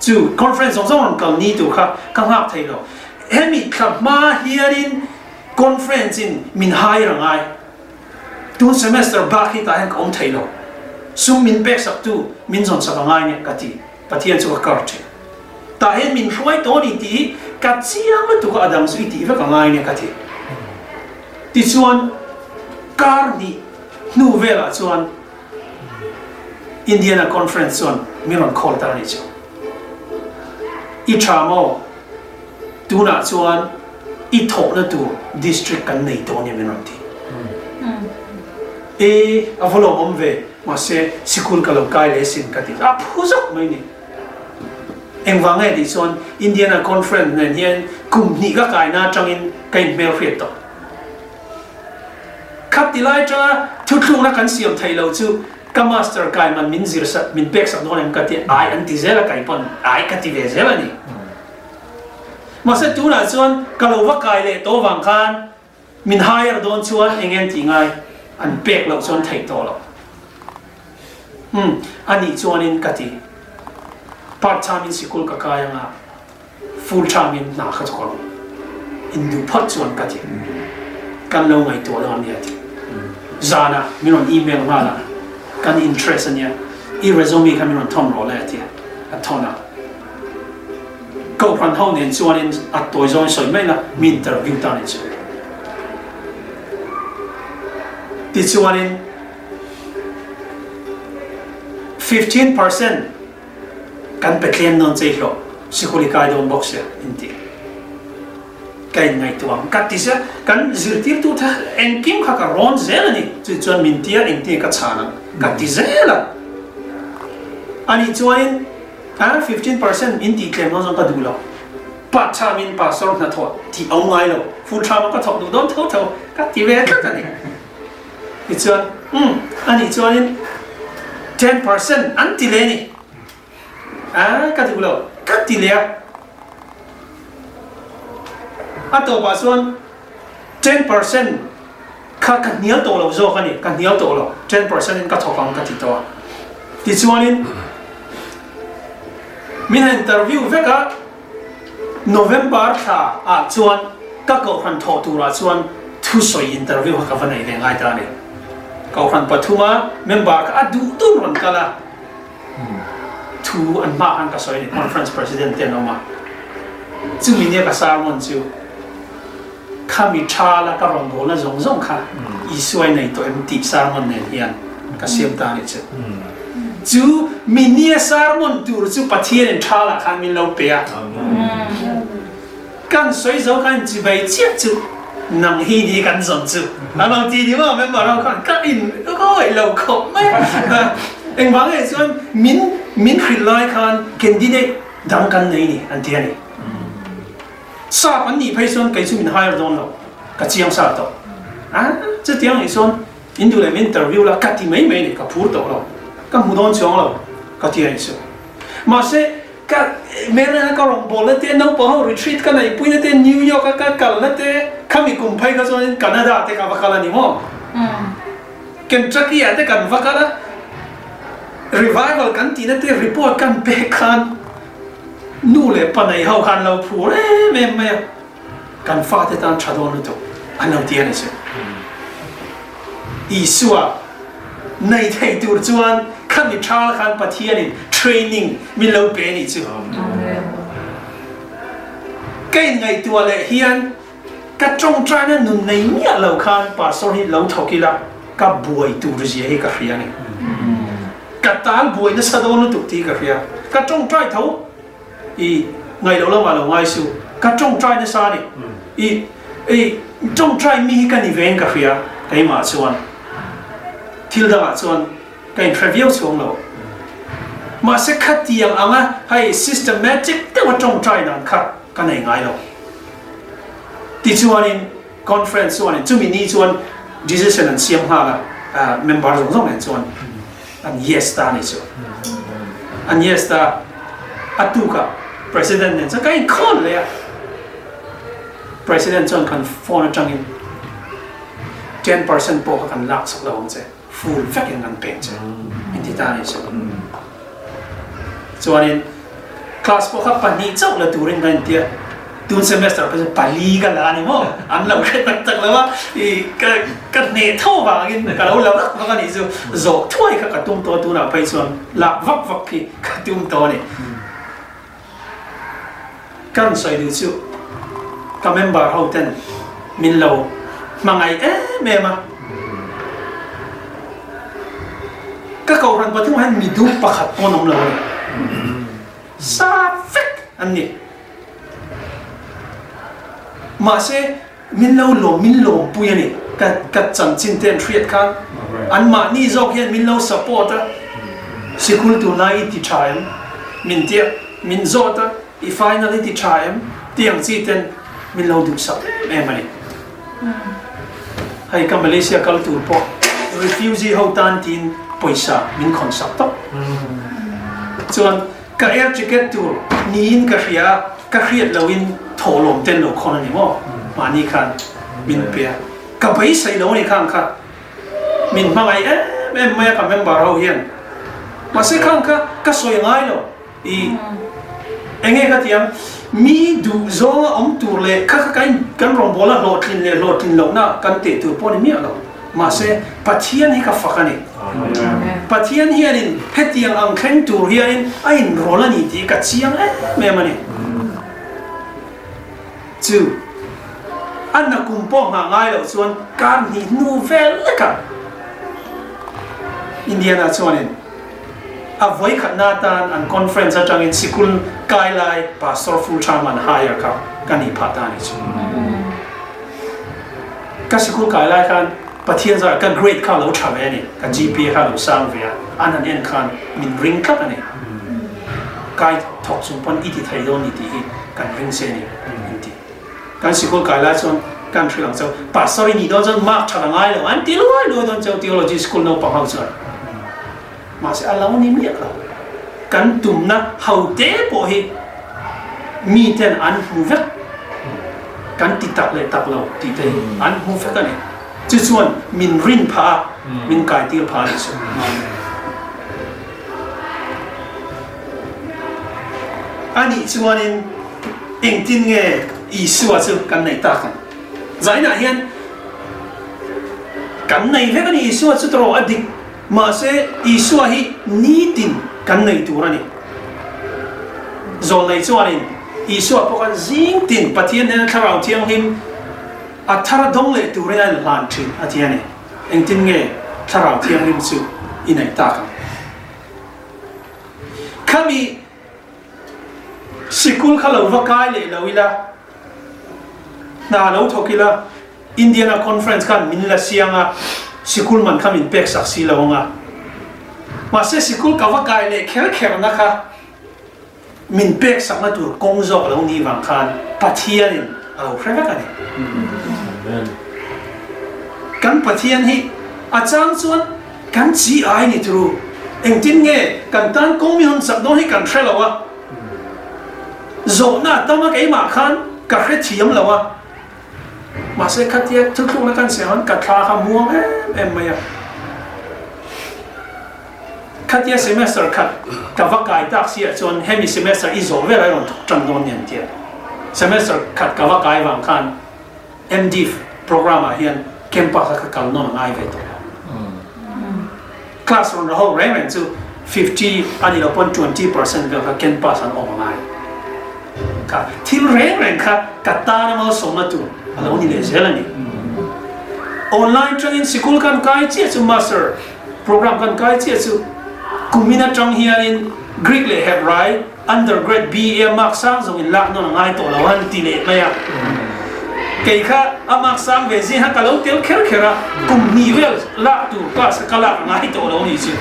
Chu conference zawng zawng rawn kal ni tur kha ka nghak thei lo. Hemi thla hma hianin conference in min hire a ngai. Tun semester bak hi tah hian ka awm thei lo. Sum min pek sak tu min zawn sak a ngai nia ka ti. Pathian chu ka kar thin. Tah hian min hruai tawh a ni tih ka chiang lutuk a, a dang chu i tih vek a ngai nia ka ti. Tichuan kar hnih hnu velah chuan Indiana Conference chuan min rawn call ta a ni chu. I tha maw? Tunah chuan i thawhna tur district kan nei tawh nia min rawn ti. E, a va lawmawm ve, mahse sikul ka lo kai leh sin ka ti. A phu zawk mai ni. Engvang nge tih chuan Indiana Conference nen hian kum hnih ka kaina atangin ka inhmelhriat tawh. Kha ti lai atanga thuthlukna kan siam theih loh chu ka master kai man min zir sak min pek sak dawn em ka ti ai an ti zel a kai pawn ai ka ti ve zel a ni. Mahse tunah chuan ka lo va kai leh tawh vang khan min hire dawn chuan eng nge an tih ngai an pek loh chuan theih tawh loh. Umm anih chuanin ka ti part time in sikul ka kai anga. Full time in hna kha chu ka in duh phawt chuan ka ti. Kan lo ngaihtuah dawn ania ti. Zanah min rawn email nghal a, kan interest ania, i resume kha min rawn thawn rawh le a ti a, a thawn a. Kohhran ho nen chuanin a tawi zawngin sawi mai la, mi interview ta nen chu. Tichuanin 15% Kan pe tlem dawn che hlawh, sikul i kai dawn bawk sia in ti. Ka in ngaihtuah ang ka ti sia, kan zirtirtu te engkim kha ka rawn zel a ni, chu chuan min tia engtin ka chhan ang ka ti zel a. Anih chuanin a 15% in tih tlem dawn zawng ka duh lo, part time in pastor hnathawh tih a awm ngai lo, full time a ka thawk duh dawn tho tho ka ti ve tlat a ni. Tichuan, Umm, anih chuanin 10% an ti leh a ni. A, ka duh lo, ka ti leh a. A tawpah chuan 10% kha ka hnial tawh lo zawk a ni, ka hnial tawh lo, 10% in ka thawk ang ka ti tawh a. Tichuanin, min han interview vek a, November thla ah chuan ka kohhran thawh turah chuan thusawi interview kha ka va nei ve ngai ta a ni. Kohhran pathuma member kha a duh dun rawn kal a, thu an hma khan ka sawi a ni, conference president te an awm a. Chumi nia ka sermon chu khami tha la ka rawngbawlna zawng zawng kha Isua i nei tawh em tih sermon nen hian ka siam ta a nih chu. Chu mi nia sermon tur chu Pathianin tha lah khan min lo pe a. Kan sawi zo khan chibai chiah chu nang hi ni kan zawn chu a lo ti ni maw member ho khan ka in awih lo khawp mai a. Engvang nge chuan min min hrilh lai khan candidate dang kan nei ni an ti a ni. Sap an nih phei chuan kei chu min hire dawn lo ka chiang sa tawh. A chutiang nih chuan In duh leh min interview la ka ti mai mai a ni, ka phur tawh lo, ka hmu dawn chuang lo ka ti a ni chu. Mahse ka Maryland a ka rawngbawlna te, naupang ho retreat ka neihpuina te, New York a ka kalna te, khami kum phei kha chuanin Canada te ka va kal a ni maw? Kentucky ah te kan va kal a, revival kan tihna te report kan pek khan nu leh pa nei ho khan lo phur em em mai a. Kan fate tan tha dawn lutuk an lo ti a ni chu. Isua nei thei tur chuan khami thal khan Pathianin training min lo pe a nih chu. Ka inngaihtuah leh hian ka tawngtaina nun nei miah lo khan Pastor hi lo thawk ila ka buai tur zia hi ka hria a ni. Ka tal buai nasa dawn lutuk tih ka hria. Ka tawngtai tho. I ngaih loh lamah lo ngai suh. Ka tawngtai nasa a ni. I i tawngtai mi hi ka ni ve in ka hria keimah chuan. Thil dangah chuan ka inhre viau chhuang lo. Mahse khatiang anga hei systematic deuha tawngtai dan kha ka nei ngai lo. Tichuanin conference chuanin chumi ni chuan decision an siam nghal a, member zawng zawng nen chuan an yes ta a ni chu. An yes ta a tukah president nen chuan ka inkhawn leh a. President chuan kan phone atangin 10% pawh kha kan lak sak lo ang che, full vekin kan pek che in ti ta a ni chu. Chuanin class pawh kha pahnih chauh la turin kan intia, tun semester pawh chu pali ka la a ni maw? An lo hre tak tak lo a, i ka ka hneh tho vangin ka lo la vak vak a nih chu, zawh thuai kha ka tum tawh a, tunah phei chuan lak vak vak khi ka tum tawh a ni. Kan sawi duh chu ka member ho ten min lo hmangaih em em a, ka kohhran pathum ah hian mi duh pakhat pawn awm lo a ni, sa vek an ni. Mahse min lo lawm min lawmpui a ni, ka ka chanchin te an hriat khan an mahni zawk hian min lo support a, sikul tunlai i ti tha em? Min tia min zawt a, i final i ti tha em? Tih ang chi ten min lo duhsak em em a ni. Hei ka Malaysia kal tur pawh refugee ho tan tiin pawisa min khawn sak tawp. Chuan Ka air ticket tur niin ka hria a, ka hriat loin thawhlawm ten lo khawn a ni maw? Mahni khan min pe a, ka beisei lo a ni khang kha. Min hmangaih em em mai a ka member ho hian. Mahse khang kha ka sawi ngai lo. I enge ka ti ang, mi duh zawnga awm tur leh kha kha kan rawngbawla hlawhtlin leh hlawhtlin lohna kan teh tur pawh a ni miah lo. Mahse, Pathian hi ka fak a ni. Pathian hianin hetiang ang thleng tur hianin a inrawl a ni tih ka chiang em em a ni. Chu a nakum pawh nghah ngai loh chuan kar hnih hnu vel lekah Indiana chuanin a vawikhatna atan an conference atangin sikul kai lai pastor full time an hire kha ka nih phah ta a ni chu. Ka sikul kai lai khan Pathian zarah ka grade kha a lo tha ve a ni, ka GPA kha a lo sang ve a, an han en khan min ring tlat a ni. Kai thawk chung pawn i ti thei dawn ni tih hi kan ring se ni an ti. Kan sikul kai lai chuan kan hrilh ang cheu, Pastor i nih dawn chuan mark that a ngai lo an ti luai luai dawn cheu theology school naupang ho chuan. Mahse a lo ni miah lo. Kan tumna ho te pawh hi mi ten an hmu vek. Kan ti tak leh tak lo tih te hi an hmu vek a ni. Chu chuan min rin phah a, min kai tir phah a ni chu. Anih chuanin engtin nge Isua chu kan neih tak ang? Zainah hian kan nei vek a ni Isua chu tawrh a dik. Mahse, Isua hi nitin kan nei tur a ni. Zawlnei chuanin Isua pawh kha zingtin Pathian hnena Thlarau Thianghlim a thar dawng leh turin a inhlan thin a ti a ni. Engtin nge Thlarau Thianghlim chu i neih tak ang? Khami sikul kha lo va kai leh lo ila, hna lo thawk ila, Indiana conference khan min la siang a, sikul man kha min pek sak si lo ang a. Mahse sikul ka va kai leh kher kher na kha min pek sak na tur kawng zawk lo nih vang khan Pathianin a lo hre vek a ni. Kan Pathian hi a chang chuan kan chi ai ni turu. Engtin nge kan tan kawng mi hawn sak dawn hi kan hre lo a. Zawhna a tam a keimah khan ka hrethiam lo a. Mahse khatia thuthlukna kan siam khan ka thla kha muang em em mai a. Khatia semester khat ka va kai tak si ah chuan hemi semester i zawh vel a rawn thawk tan dawn nen tia. Semester khat ka va kai vang khan MDiv program ah hian campus a ka kal nawn a ngai ve tawh lo. Class rawn ra ho reng reng chu 50 a ni lo pawn 20% vel kha campus an awm a ngai. Kha thil reng reng kha ka tan a malsawmna tur a lo ni leh zel a ni. Online tangin sikul kan kai chiah chu master program kan kai chiah chu kumin atang hianin Greek leh Hebrai undergrad BA mark sang zawngin lak nawn a ngai tawh lo an ti leh mai a. Kei kha a mark sang ve zing kha ka lo tel kher kher a, kum hnih vel lak tur class kha ka lak a ngai tawh lo a nih chu.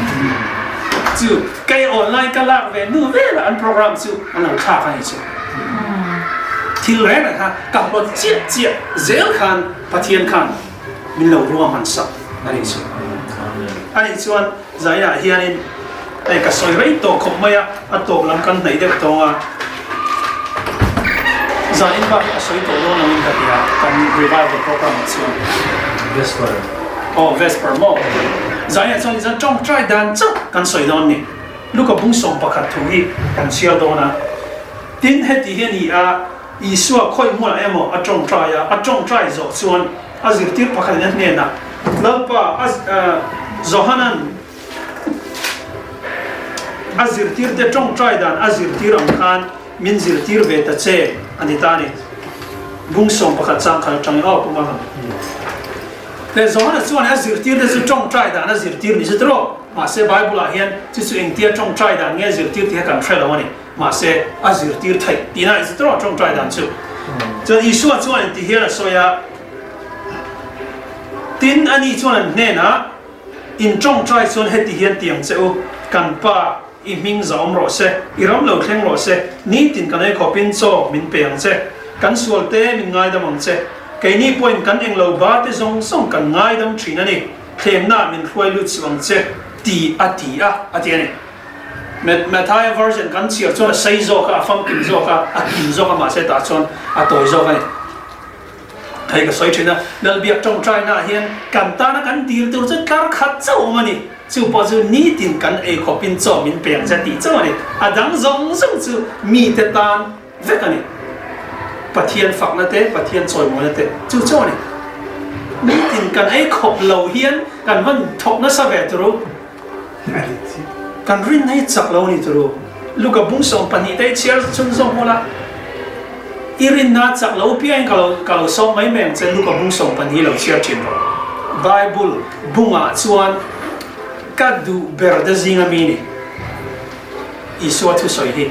Chu kei online ka lak ve hnu velah an program chu an lo thlak a ni chu. Thil reng reng kha ka hlawt chiah chiah zel khan Pathian khan min lo ruahman sak a ni chu. A nih chuan zainah hianin hei ka sawi rei tawh khawp mai a, a tawp lam kan hnaih deuh tawng a, zanin bak hi a sawi tawh dawn loin ka ti a, kan revival program ah chuan. Vesper. Aw Vesper maw? Zainah chuan tichuan tawngtai dan chauh kan sawi dawn ni. Luka bung 11 thu hi kan chhiar dawn a. Tin, heti hi a ni a, Isua khawih hmunah emaw a tawngtai a, a tawngtai zawh chuan a zirtir pakhatin a hnenah, Lalpa, a Johanan a zirtirte tawngtai dan a zirtir ang khan min zirtir ve ta che, a ni ta a ni. Bung 11 chang khat atangin aw pum a rawn. Le Johana chuan a zirtirte chu tawngtai dan a zirtir ni chu tiraw? Mahse Bible-ah hian chu chu engtia tawngtai dan nge a zirtir tih kha kan hre lo a ni. Mahse, a zirtir theih tihna in zirtir a tawngtai dan chu. Chuan Isua chuan inti hian a sawi a, Tin, ani chuan an hnenah, In tawngtai chuan heti hian ti ang che u, Kan Pa, i hming zahawm rawh se, i ram lo thleng rawh se, nitin kan ei khawpin chaw min pe ang che, kan sualte min ngaidam ang che, keini pawhin kan englo ba te zawng zawng kan ngaidam thin a ni, thlemnaah min hruai lut suh ang che, ti a ti a, a ti a ni. Matthaya version kan chhiar chuan a sei zawk a, a famkim zawk a, a kim zawk a, mahse tah chuan a tawi zawk a ni. Hei ka sawi thin a, Lalbiak tawngtainaah hian kan tana kan dil tur chu tlar khat chauh awm a ni. Chu pawh chu nitin kan ei khawpin chaw min pe ang che tih chauh a ni. A dang zawng zawng chu mite tan vek a ni. Pathian fakna te, Pathian chawimawina te chu chauh a ni. Nitin kan ei khawp lo hian kan van thawk nasa ve tur u. Kan rinna hi chak lo a ni turu. Luka bung 12 te i chhiar chhun zawk hmul a, i rinna a chak lo piangin ka lo ka lo sawm mai mai ang che Luka bung 12 lo chhiar thin rawh. Bible bungah chuan ka duh ber te zinga mi ni Isua thusawi hi.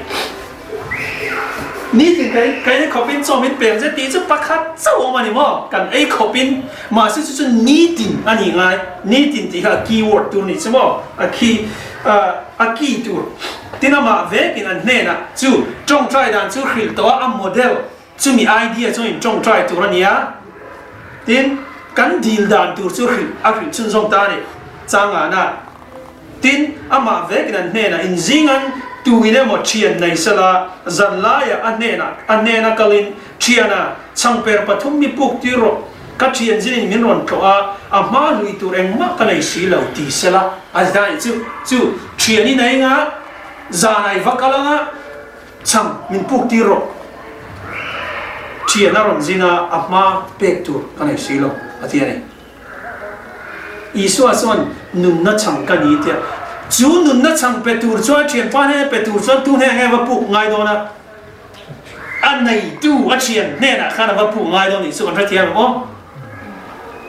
Nitin kan kan ei khawpin chaw min pek zet tih chu pakhat chauh awm a ni maw? Kan ei khawpin mahse chu chu nitin a ni ngai. Nitin tih kha a key word tur ni chu maw? A key a key tur. Tin amah vekin an hnenah chu tawngtai dan chu hrilh tawh a, a model chumi idea chu in tawngtai tur a ni a. Tin kan dil dan tur chu hrilh a hrilh chhunzawm ta a ni. Changana. Tin, amah vekin an hnenah inzingan tuin emaw thian nei sela, zan laiah a hnenah a hnena kalin, Thiana, chhangper pathum mi puk tir rawh, ka thian zinin min rawn tlawh a, a hma hlui tur engmah ka nei si lo, ti sela. A zai chu, chu thian i nei anga, zanai va kal anga, chhang min puk tir rawh, thian a rawn zin a, a hma pek tur ka nei si lo, a ti a ni. Isua chuan nunna chhang ka ni tia chu nunna chhang pe tur chuan thianpa hnena pe tur chuan tu hnenah nge va puk ngai dawn a? A neitu a thian hnenah khan a va puk ngai dawn tih chu kan hrethiam ang aw.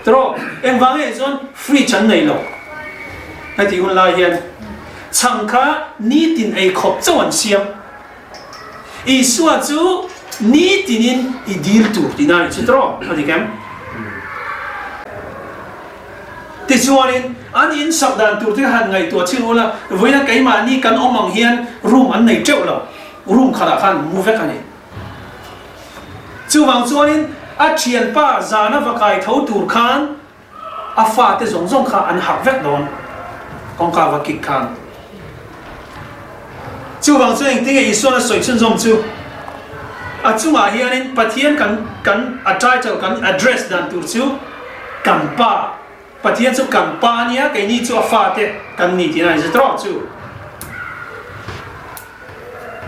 Tiraw? Engvang nge chuan fridge an nei lo. Heti hun lai hian chhang kha nitin ei khawp chauh an siam. Isua chu nitinin i dil tur tihna a nih chu tiraw? A dik em? Tichuanin, an insak dan tur te kha han ngaihtuah chin ula, vawiina keimahni kan awm ang hian room an nei teuh lo, room khatah khan an mu vek a ni. Chuvang chuanin, a thianpa zana va kai tho tur khan A fate zawng zawng kha an harh vek dawn kawngka va kik khan. Chuvang chuan engtin nge Isuan a sawi chhunzawm chu? A chungah hianin Pathian kan kan a title kan address dan tur chu Kan Pa. Pathian chu kan Pa a nia, keini chu a fate kan ni tihna a inzit rawh chu.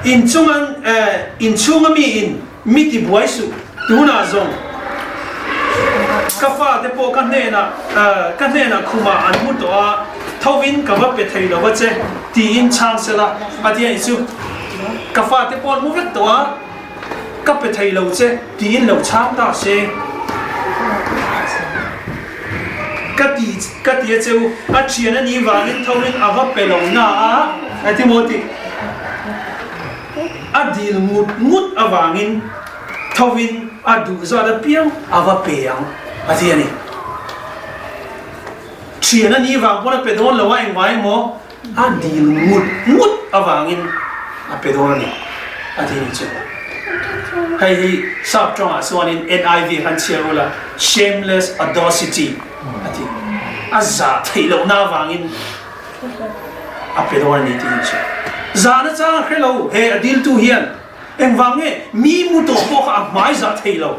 Inchungan eh inchhunga mi in mi ti buai suh tunah zawng ka fate pawh ka hnenah eh ka hnenah khumah an mu tawh a thovin ka va pe thei lo va che tiin chhang sela a ti a nih chu ka fate pawh an mu vek tawh a ka pe thei lo che tiin lo chhang ta se ka ti ka ti a che u a thian a nih vangin thovin a va pe lo na a Engtin tih? A dil ngut ngut avangin thovin a duh zat apiang a va pe ang a ti a ni. Thian a nih vang pawn a pe dawn lo a engvang emaw? A dil ngut ngut avangin a pe dawn a ni, a ti ni chu. Hei hi sap tawngah chuanin NIV khan chhiar ula, shameless audacity a ti. A zah theih lohna avangin a pe dawn a ni tih ni chu. Zahna chang a hre lo, he a diltu hian engvang nge mi mu tawh pawh kha a hmai zah thei lo.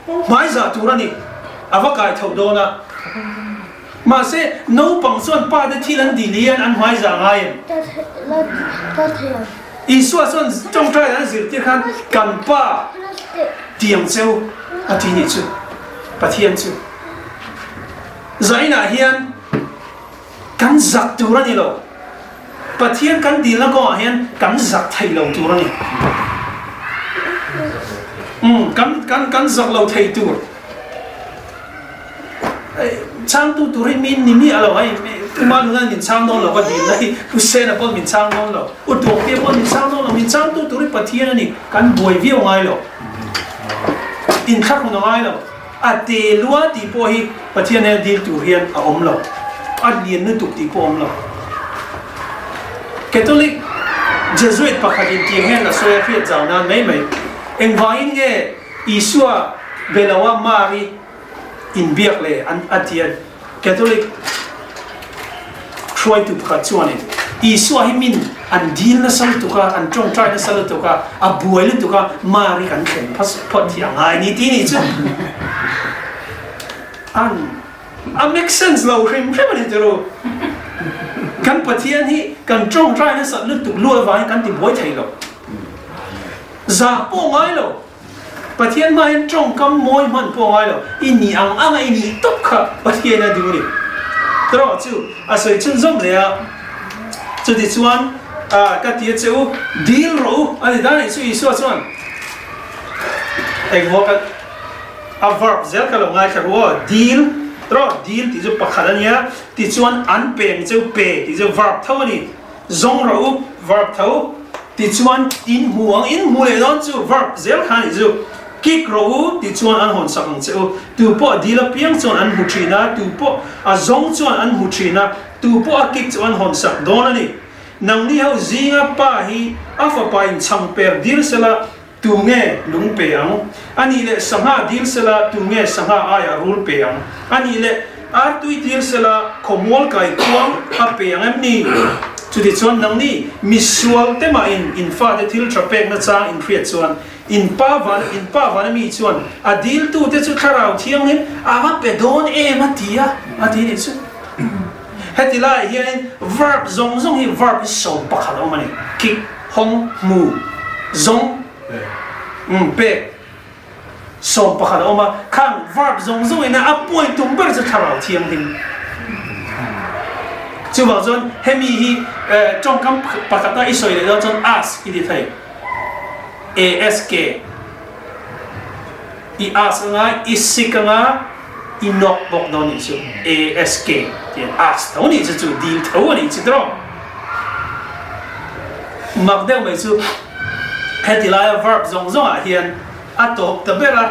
Hmai zah tur a ni, a va kai tho dawn a. Mahse, naupang chuan pa te thil an dil hian an hmai zah ngai em? Isua chuan tawngtai an zirtir khan kan Pa tiang cheu a ti nih chu, Pathian chu. Zainah hian kan zak tur a ni lo. Pathian kan dilna kawngah hian kan zak thei lo tur a ni. Umm, kan, kan, kan zak lo thei tur. Chhangtu tur hi min ni miah lo hei, Tuma nuna min chhang dawn lo ka dilna hi Pu Sena pawn min chhang dawn lo, U Tuaktea pawn min chhang dawn lo, min chhangtu tur hi Pathian a ni, kan buai viau ngai lo. Inthlahrun a ngai lo. A te lua tih pawh hi Pathian hian dil tur hian a awm lo, a lian lutuk tih pawh a awm lo. Catholic Jesuit pakhat in tiang hian a sawi a hriat zau nan mai mai. Engvangin nge Isua be lo a Mari inbiak le an a ti a? Catholic hruaitu pakhat chuanin Isua hi min an dil nasa lutuk a, an tawngtai nasa lutuk a, a buai lutuk a, Mari kan thlen phawt hi a ngai ni ti nih chu an a make sense lo hrim hrim a ni tiro. Kan Pathian hi kan tawngtai nasat lutuk luai vangin kan ti buai thei lo. Zah pawh ngai lo. Pathian hma hian tawngkam mawi hman pawh ngai lo, i nih ang anga i nih tawp kha Pathian a duh a ni. Tawh chu a sawi chhunzawm leh a, chutichuan ka ti a che u, dil rawh u a ni dan anih chu Isua chuan engmaw ka a verb zel ka lo ngaithla ru aw, dil rawh, dil tih chu pakhat a nia, tichuan an peng che u pe tih chu verb tho a ni. Zawng rawh u, verb tho. Tichuan, in hmu ang, in hmu leh dawn chu, verb zel kha a nih chu. Kik rawh u, tichuan an hawn sak ang che u. Tu pawh a dil apiang chuan an hmu thin a, tu pawh a zawng chuan an hmu thin a, tu pawh a kik chu an hawn sak dawn a ni. Nangni ho zinga pa hi a fapa in chhang per dil sela, tu nge lung pe ang? A nih leh sangha dil sela, tu nge sangha aiah rul pe ang? A nih leh artui dil sela, khawmual kai khuang a pe ang em ni? Chutichuan nangni misual te mahin in fate thil tha pekna chang in hriat chuan in pa van in pa vana mi chuan a diltute chu thlarau thianghlim a va pe dawn em a ti a, a ti nih chu. Heti laiah hianin verb zawng zawng hi verb hi 11 a awm a ni, kik, hawng, hmu, zawng, pek, 11 a awm a, khang verb zawng zawng ina a point tum ber chu thlarau thianghlim. Chuvang chuan hemi hi tawngkam pakhata i sawi leh dawn chuan ask i ti thei, ask, i ask anga i sik anga, i nawk bawk dawn nih chu ASK tian ask tho nih chu chu dil tho a nih chu tawh. Mak deuh mai chu heti laia verb zawng zawng ah hian a tawp ta ber a,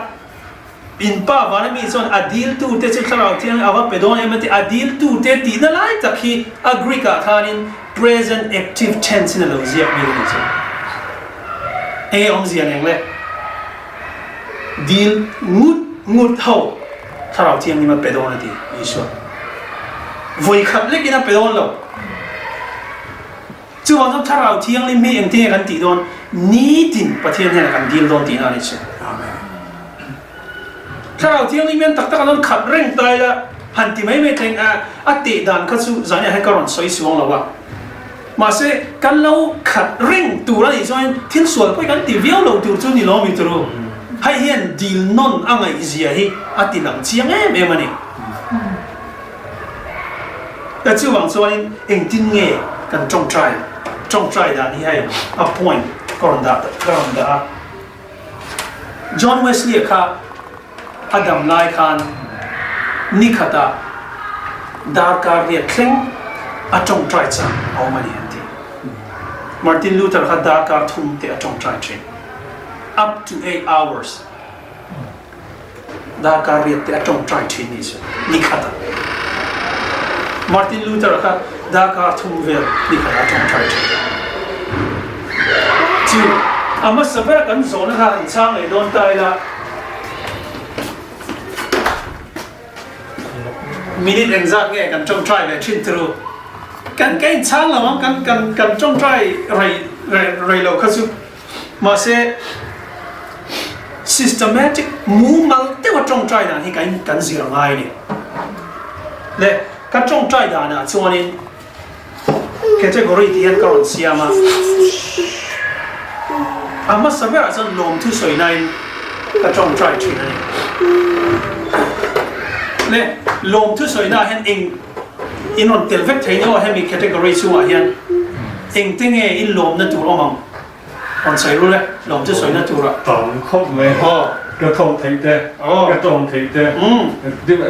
in pa vana mi chuan a dil tu te chu thlarau thiang a va pe dawn em a ti, a dil tu te tihna lai tak hi a Greek ah khanin present active tense in a lo ziak mi a nih chu. Enge awmzia neng le? Dil ngut ngut ho Thlarau Thianghlim a pe dawn a ti Isua. Vawi khat lekin a pe dawn lo. Chuvang chuan Thlarau Thianghlim hi engtin nge kan tih dawn? Nitin Pathian hnenah kan dil dawn tihna a ni chu. Thlarau Thianghlim hian tak tak an rawn khat reng ta ila han ti mai mai thleng a, a teh dan kha chu zaniah hian ka rawn sawi suang lo a. Mahse, kan lo khat reng tur a nih chuan thil sual pawh hi kan ti viau lo tur chu ni lo mi turu. Hei hian dil nawn a ngaihzia hi a ti lang chiang em em a ni. Ta chuvang chuanin engtin nge kan tawngtai tawngtai dan hi hei a point ka rawn dah ka rawn dah a. John Wesley-a kha a dam lai khan nikhatah darkar riat thleng a tawngtai chang a awm a ni an ti. Martin Luther kha darkar thum te a tawngtai thin. Up to 8 hours darkar riat te a tawngtai thin ni chu nikhatah. Martin Luther kha. Darkar thum vel ni khat ah tawngtai thin. Chu a hmasa ber kan zawhna kha han chhang leh dawn ta ila. Minute engzat nge kan tawngtai leh thin turu. Kan ka inchhang lo ang kan kan kan tawngtai rei rei rei lo kha chu. Mahse systematic mumal deuha tawngtai dan hi kan kan zir a ngai a ni. Le ka tawngtai danah chuanin category tih hian ka rawn siam a, a hmasa berah chuan lawmthu sawi nain ka tawngtai thin a ni. Le lawmthu sawi naah hian eng in rawn tel vek thei ni aw hemi category chungah hian engte nge in lawmna tur awm ang? Rawn sawi rul e, lawm chu sawina tur a. Tam khawp mai. Aw. Ka tho theih te, ka tawng theih te,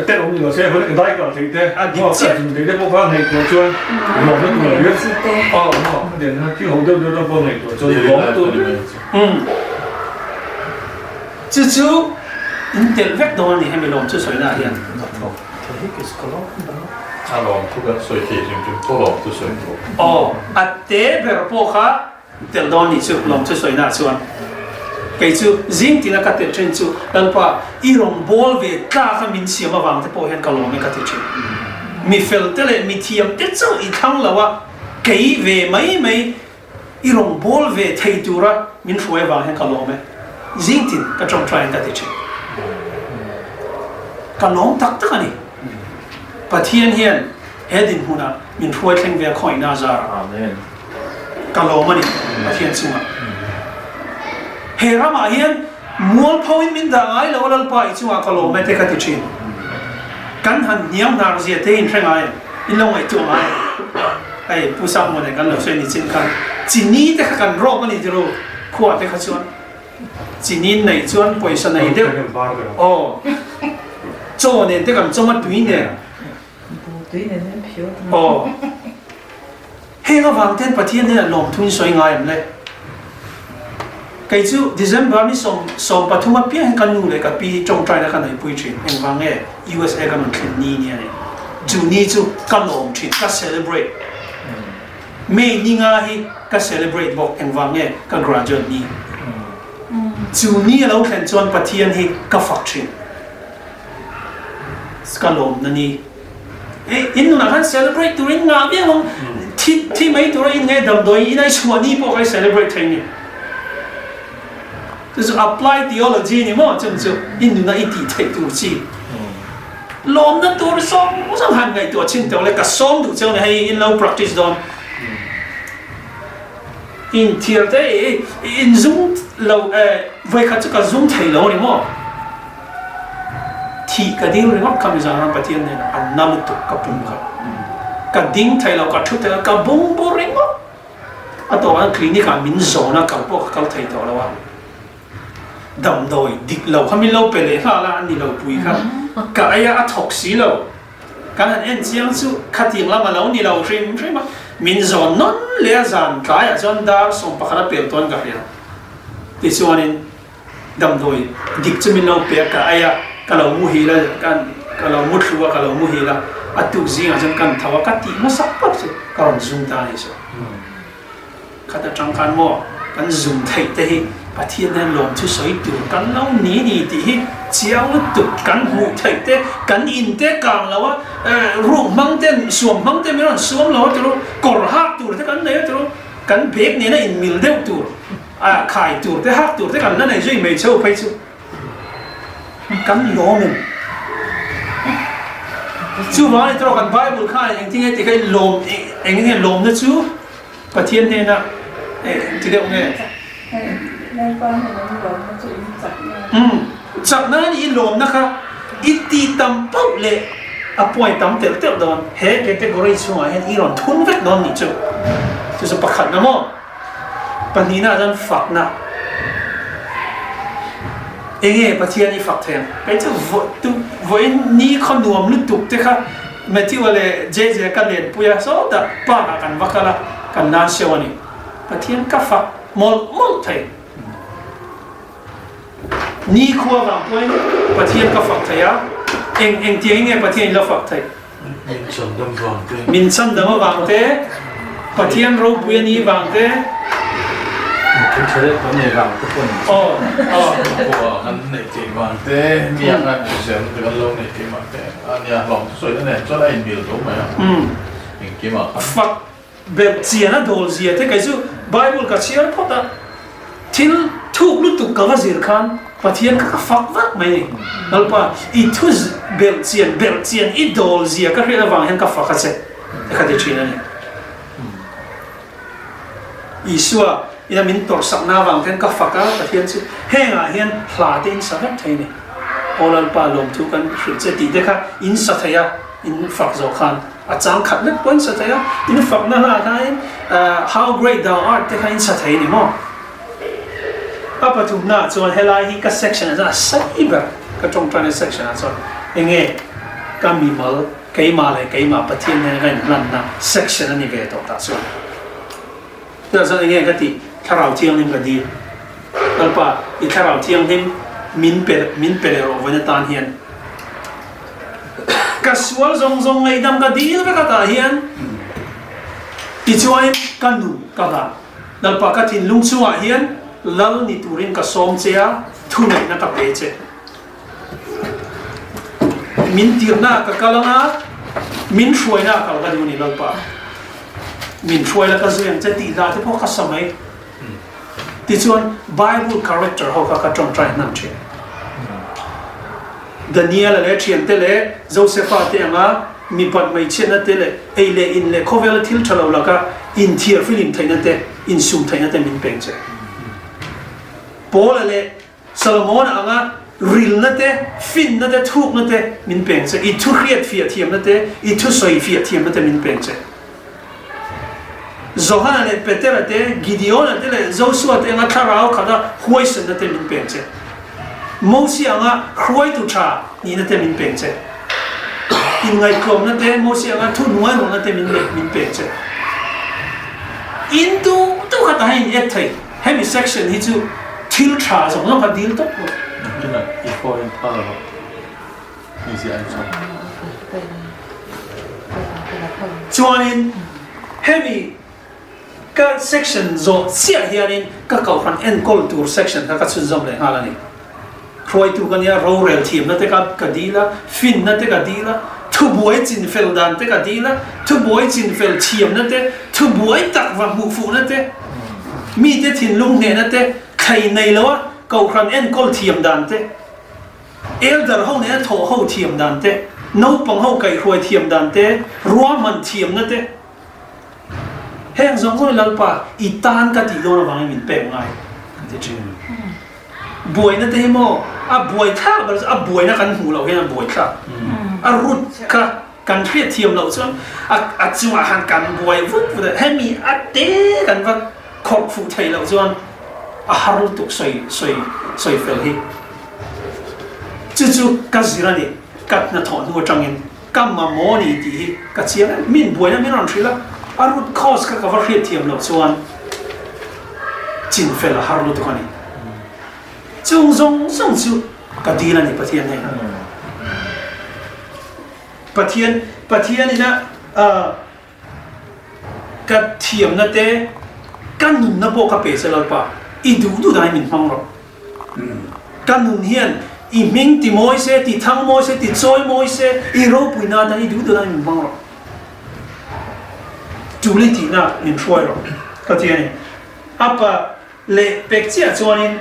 te awm ni lo se, ka dai kal theih te, A dik chiah. Ka zun theih te pawh kha ngaihtuah chuan lawmna tur a riau. Aw. Hetiang hian thil ho deuh deuh te pawh ngaihtuah chuan lawmna tur a riau. Chu chu in telh vek dawn a ni hemi lawm chu sawina ah hian. A lawm thu kan sawi thei hrim hrim pawh lawm chu sawi tur. Aw, a te ber pawh kha Telh dawn nih chu lawm chu sawina chuan kei chu zing tina ka telh thin chu Lalpa i rawn bawl ve tlak a min siam avang te pawh hian ka lawm e ka ti thin. Mi fel te leh mi thiam te chauh i thlang lo a, kei ve mai mai i rawn bawl ve thei tura min hruai avang hian ka lawm e. Zing tin ka tawngtai in ka ti thin. Ka lawm tak tak a ni. Pathian hian he dinhmunah min hruai thleng ve a khawngaihna a zar a. Amen. Ka lawm a ni Pathian chungah. He ramah hian mualpho in min dah ngai lo a Lalpa i chungah ka lawm e te ka ti thin. Kan han hniam hnar zia te in hre ngai em? In lo ngaihtuah ngai em? Hei Pu Sangmawne kan lo sawi ni chin khan chini te kha kan rawk a ni tiro khua te kha chuan chini neih chuan pawisa nei deuh aw chaw nen te kan chawm a tui nen aw. Heng avang ten Pathian hnenah lawmthu in sawi ngai em le? Kei chu December ni 33 apiang hian ka nu leh ka pi hi tawngtaina ka neihpui thin. Engvang nge USA ka rawn thlen ni nia ni. Chu ni chu ka lawm thin, ka celebrate. May ni nga hi ka celebrate bawk, engvang nge ka graduate ni. Chu ni a lo thlen chuan Pathian hi ka fak thin. Ka lawmna ni. In nunah khan celebrate turin ngah viau ang, thi thi mai tura in nge damdawi in ai chhuah ni pawh kha i celebrate thei ni. Chu chu apply theology ni maw chung chu in nunah i tih theih tur chi. Lawmna tur zawng zawng han ngaihtuah chin tawh le ka sawm duh cheu ni hei in lo practice dawn. In thiar te in zum lo vawikhat chu ka zum thei lo ni maw. Thih ka ding ringawt kha Mizoram Pathian hnenah an na lutuk ka pum kha. Ka ding thei lo, ka thu thei lo, ka bung bur ringawt. A tawh ah clinic ah min zawn a, kal pawh ka kal thei tawh lo a. Damdawi dik lo kha min lo pe leh nghal a, an ni lo pui kha. Ka ei a, a thawk si lo. Kan han en chiang chu khatiang lam a lo ni lo hrim hrim a, min zawn nawn leh a zan tlaiah chuan dar 11 a pel tawn ka hria. Tichuanin Damdawi dik chu min lo pe a, ka ei a, ka lo muhil a, ka lo muthlu a, ka lo muhil a, a tuk zingah chuan kan tho a, ka tih hmasak pawp chu ka rawn zum ta a ni chu. Khat atang khan maw kan zum theih te hi Pathian hian lawm chu sawi tur kan lo ni ni tih hi chiang lutuk kan hmuh theih te, kan in te kang lo a, ruk hmang te, suam hmang te min rawn suam lo a tiro, kawr hak tur te kan nei a tiro, kan bag nena inmil deuh tur. A khai tur te hak tur te kan la nei zui mai cheu phei chu kan lawm em? Chuvang ani tawh kan Bible khan engtin nge ti kha i lawm eng nge lawmna chu Pathian hnena ti deuh nge? Umm chakna ani i lawmna kha i ti tam pauh leh a point tam telh telh dawn he category chhungah hian i rawn thun vek dawn nih chu chu chu pakhatna maw? Pahnihna chuan fakna. Enge Pathian i fak thei ang? Kei chu vawiin ni khaw nuam lutuk te kha Matthew-a leh JJ-a ka lenpui a, sawtah park-ah kan va kal a, kan nan seuh a ni. Pathian ka fak mawlh mawlh thei. Ni khua vang pawhin Pathian ka fak thei a, eng engtiangin nge Pathian i la fak theih? Min chhandam vang te. Min chhandam avang te, Pathian ropui a nih vang te. Thil tha deuh kan nei vang te pawh a ni. Aw, aw. Pawh kan neih theih vang te, mi anga hrisel te kan lo neih theih vang te a nia, hlawm chu sawi na nen chuan a inmil tho mai a, engkimah khan. Fak Belh chian a dawl zia te kei chu Bible ka chhiar phawt a, thil thuk lutuk ka va zir khan Pathian kha ka fak vak mai ni. Lalpa i thu belh chian belh chian i dawl zia ka hriat avang hian ka fak a che te kha ti thin a ni. Isua ina min tawrhsakna avang te hian ka fak a Pathian chu hengah hian hla te in sa vek thei a ni. Aw Lalpa lawmthu kan hrilh che tih te kha in sa thei a, in fak zawh khan. A chang khat lek pawh in sa thei a, in fakna hla khain How Great Thou Art te kha in sa thei ni maw? A pathumna ah chuan helai hi ka section ah chuan a sei ber, ka tawngtaina section ah chuan enge ka mimal keimah leh keimah Pathian hnena ka inhlanna section a ni ve tawh tah chuan. Chutah chuan enge ka tih? Thlarau Thianghlim ka dil. Lalpa, i Thlarau Thianghlim min pe min pe leh rawh vawiin atan hian. Ka sual zawng zawng ngaihdam ka dil vek atah hian tichuanin ka nun ka hlan. Lalpa ka thinlung chungah hian lal ni turin ka sawm che a, thuneihna ka pe che. Min tirna ka kal anga, min hruaina a kal ka duh a ni Lalpa. Min hruai la ka zui ang che tih hla te pawh ka sa mai. Tichuan Bible character ho kha ka tawngtai hnan thin. Daniela leh thiante leh Josepha te anga mipat hmeichhiatna te leh ei leh in leh khawvela thil tha lo laka inthiar filim theihna te, insum theihna te min peng che. Paula leh Solomona anga rilna te, finna te, thukna te min peng che. I thu hriat fiah thiamna te, i thu sawi fiah thiamna te min peng che. Johana leh Petera te, Gideona te leh Josua te anga thlarau khata huaisanna te min peng che. Mosia anga hruaitu tha nihna te min peng che. Inngaihtlawmna te, Mosia anga thu hnuairawhna te min min peng che. In duh duh kha tahin in et thei. Hemi section hi chu thil tha zawng zawng kha dil tawp rawh. Nakinah i foreign phal rawh. Hei ziah ai chuan. Chuanin hemi ka section zawh chiah hianin ka kohhran enkawl tur section kha ka chhunzawm leh nghal a ni. Hruaitu ka nia, rorel thiamna te ka ka dil a, finna te ka dil a, thubuai chinfel dan te ka dil a, thubuai chinfel thiamna te, thubuai tak va hmuh fuhna te, mite thinlung hnehna te, thlei nei loa kohhran enkawl thiam dan te, Elder ho nena thawh ho thiam dan te, naupang ho kaihhruai thiam dan te, ruahman thiamna te, heng zawng zawng hi Lalpa i tan ka tih dawn avangin min pek ngai ka ti thin. Buaina te hi maw a buai thlak ber chu a buaina kan hmuh loh hian a buai thlak. A root kha kan hriat thiam loh chuan a a chungah khan kan buai vut vut a, hemi a te kan va khawrh fuh theih loh chuan a har lutuk sawi sawi sawi fel hi. Chu chu ka zir a ni, ka hnathawh hnu atangin ka mamawh a ni tih hi ka chiang em. Min buaina min rawn hrilh a, a root cause kha ka va hriat thiam loh chuan chin fel a har lutuk a ni. Chung zawng zawng chu ka dil a ni Pathian hnenah. Pathian Pathian ina ka thiamna te ka nunna pawh ka pe che Lalpa i duh duh dahin min hmang rawh. Ka nun hian i hming ti mawi se, ti thang mawi se, ti chawi mawi se, i ropui na atan i duh duh dahin min hmang rawh. Tul i tihna min hruai rawh ka ti a ni. Apa Leh pek chiah chuanin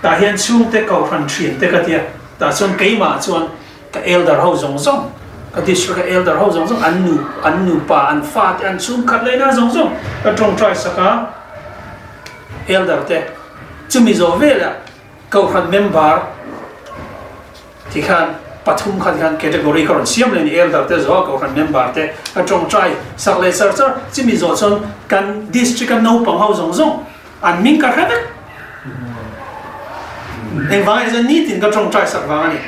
tah hian chhungte kohhran thiante ka tia, tah chuan keimah chuan ka elder ho zawng zawng, ka district a elder ho zawng zawng, an nu, an nupa, an fate, an chhungkhat lehna zawng zawng ka tawngtai sak a, elder te chumi zawh velah kohhran member Tikhan pathum khat hian category ka rawn siam leh a ni, Elder te zawh a Kohhran member te ka tawngtai sak leh char char, chimi zawh chuan kan district a naupang ho zawng zawng an hming ka hre vek. Engvang ah chuan nitin ka tawngtai sak vang a ni.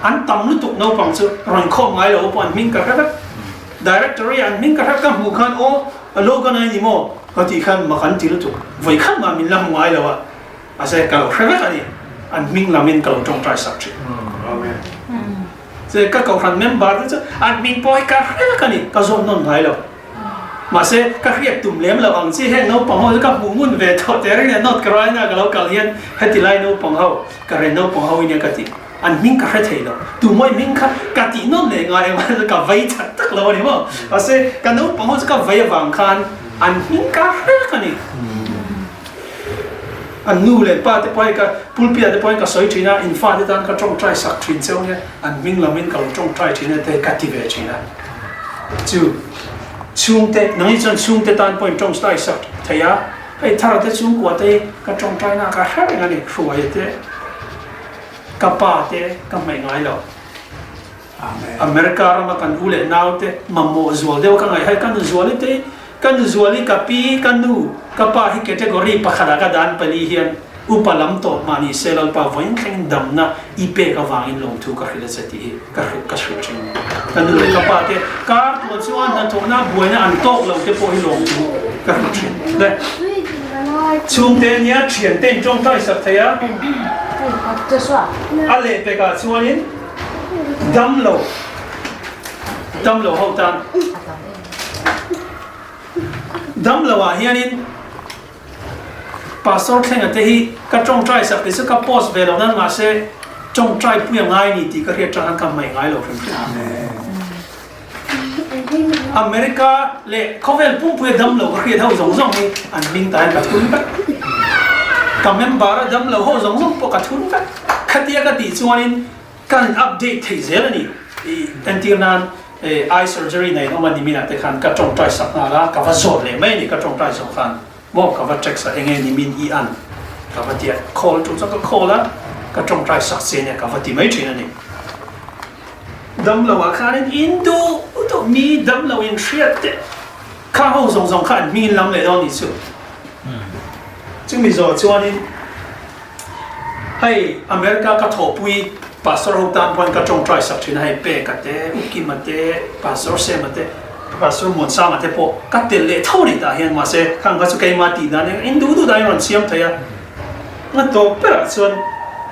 An tam lutuk naupang chu rawn khawm ngai lo pawh an hming ka hre vek. Directory an hming ka hre ka hmuh khan aw Logan a ni maw ka tih khan mak an ti lutuk, vawikhat mah min la hmu ngai lo a. Mahse ka lo hre vek a ni, an hming lamin ka lo tawngtai sak thin. Amen. Che ka kohhran member te chu an hming pawh hi ka hre vek a ni, ka zawt nawn ngai lo. Mahse ka hriat tum lem lo ang chi heng naupang ho chu ka hmuh ngun ve tawh teh reng nen North Carolina ka lo kal hian heti lai naupang ho, ka ren naupang ho i nia ka ti. An hming ka hre thei lo. Tumawi hming kha ka tih nawn leh ngai ang mahse ka vei that tak lo a ni maw. Mahse ka naupang ho chu ka vei avang khan an hming ka hre vek a ni. An nu leh pa te pawh hei ka pulpit ah te pawh hian ka sawi thin a, in fa te tan ka tawngtai sak thin cheu nia, an hming lam in ka lo tawngtai thin a te ka ti ve thin a. Chu chhungte, nangni chuan chhungte tan pawh in tawngtai sak thei a, hei thara te chhungkua te hi ka tawngtai na ka hre reng a ni, hruaia te, ka pa te ka hmaih ngai lo. America rama kan u leh nau te mamawh zual deuh ka ngaih hai ka nu zuali te ka nu zuali ka pi ka nu ka pa hi category pakhat ah ka dan pali hian upa lam tawh mah ni se Lalpa vawiin thlengin damna i pek avangin lawmthu ka hrilh a che tih hi ka hrilh ka hrilh thin ka nu leh ka pa te kar tuah chuan hnathawhna buaina an tawk lo te pawh hi lawmthu ka hrilh thin le chhungte nia thiante in tawngtai sak thei a a lehpekah chuanin Damlo, damlo ho tan damlo ah hianin Pastor Thlenga te hi ka tawngtai sak tih chu ka post ve lo nan mahse tawngtai pui a ngai ni tih ka hriat tang khan ka hmaih ngai lo hrim hrim. America leh khawvel pumpuia damlo ka hriat ho zawng zawng hi an hming ta hian ka thun vek. Ka member a damlo ho zawng zawng pawh ka thun vek. Khatia ka tih chuanin Kan update thei zel a ni. I entir nan eye surgery nei an awm a nimin ah te khan ka tawngtai sak nghal a, ka va zawt leh mai a ni ka tawngtai zawh khan maw ka va text a enge nimin i an ka va ti a, call tul chuan ka call a, ka tawngtai sak che nia ka va ti mai thin a ni. Damlo ah khanin in duh duh mi damlo in hriat te kha ho zawng zawng kha an hming in lam leh dawn a nih chu. Chumi zawh chuanin. Hei America ka thawhpui Pastor ho tan pawhin ka tawngtai sak thin a, hei Peka te, Ukima te, Pastor Sema te, Pastor Muansanga te pawh ka tel leh tho ni tah hian mahse khang kha chu keima tih dan eng in duh duh dan in rawn siam thei a. Nga tawp berah chuan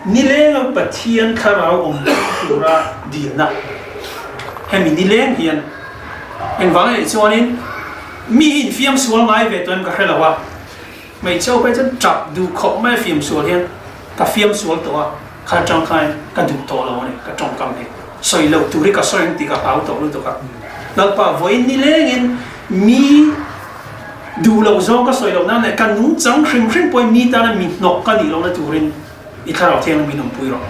nilenga Pathian thlarau awm tura dilna hemi nileng hian engvang anih chuanin mi hi infiam sual ngai ve tawh em ka hre lo a. Hmeichhe ho phei chuan tap duh khawp mai a fiam sual hian ka fiam sual tawh a, kha atang khan ka duh tawh lo a ni, ka tawngkam hi sawi loh tur hi ka sawi ang tih ka hlau tawh lutuk a. Lalpa vawiin nilengin mi duh loh zawng ka sawi loh nan leh ka nungchang hrim hrim pawhin mi tana mi hnawk ka nih lohna turin i thlarau thianghlim min awmpui rawh.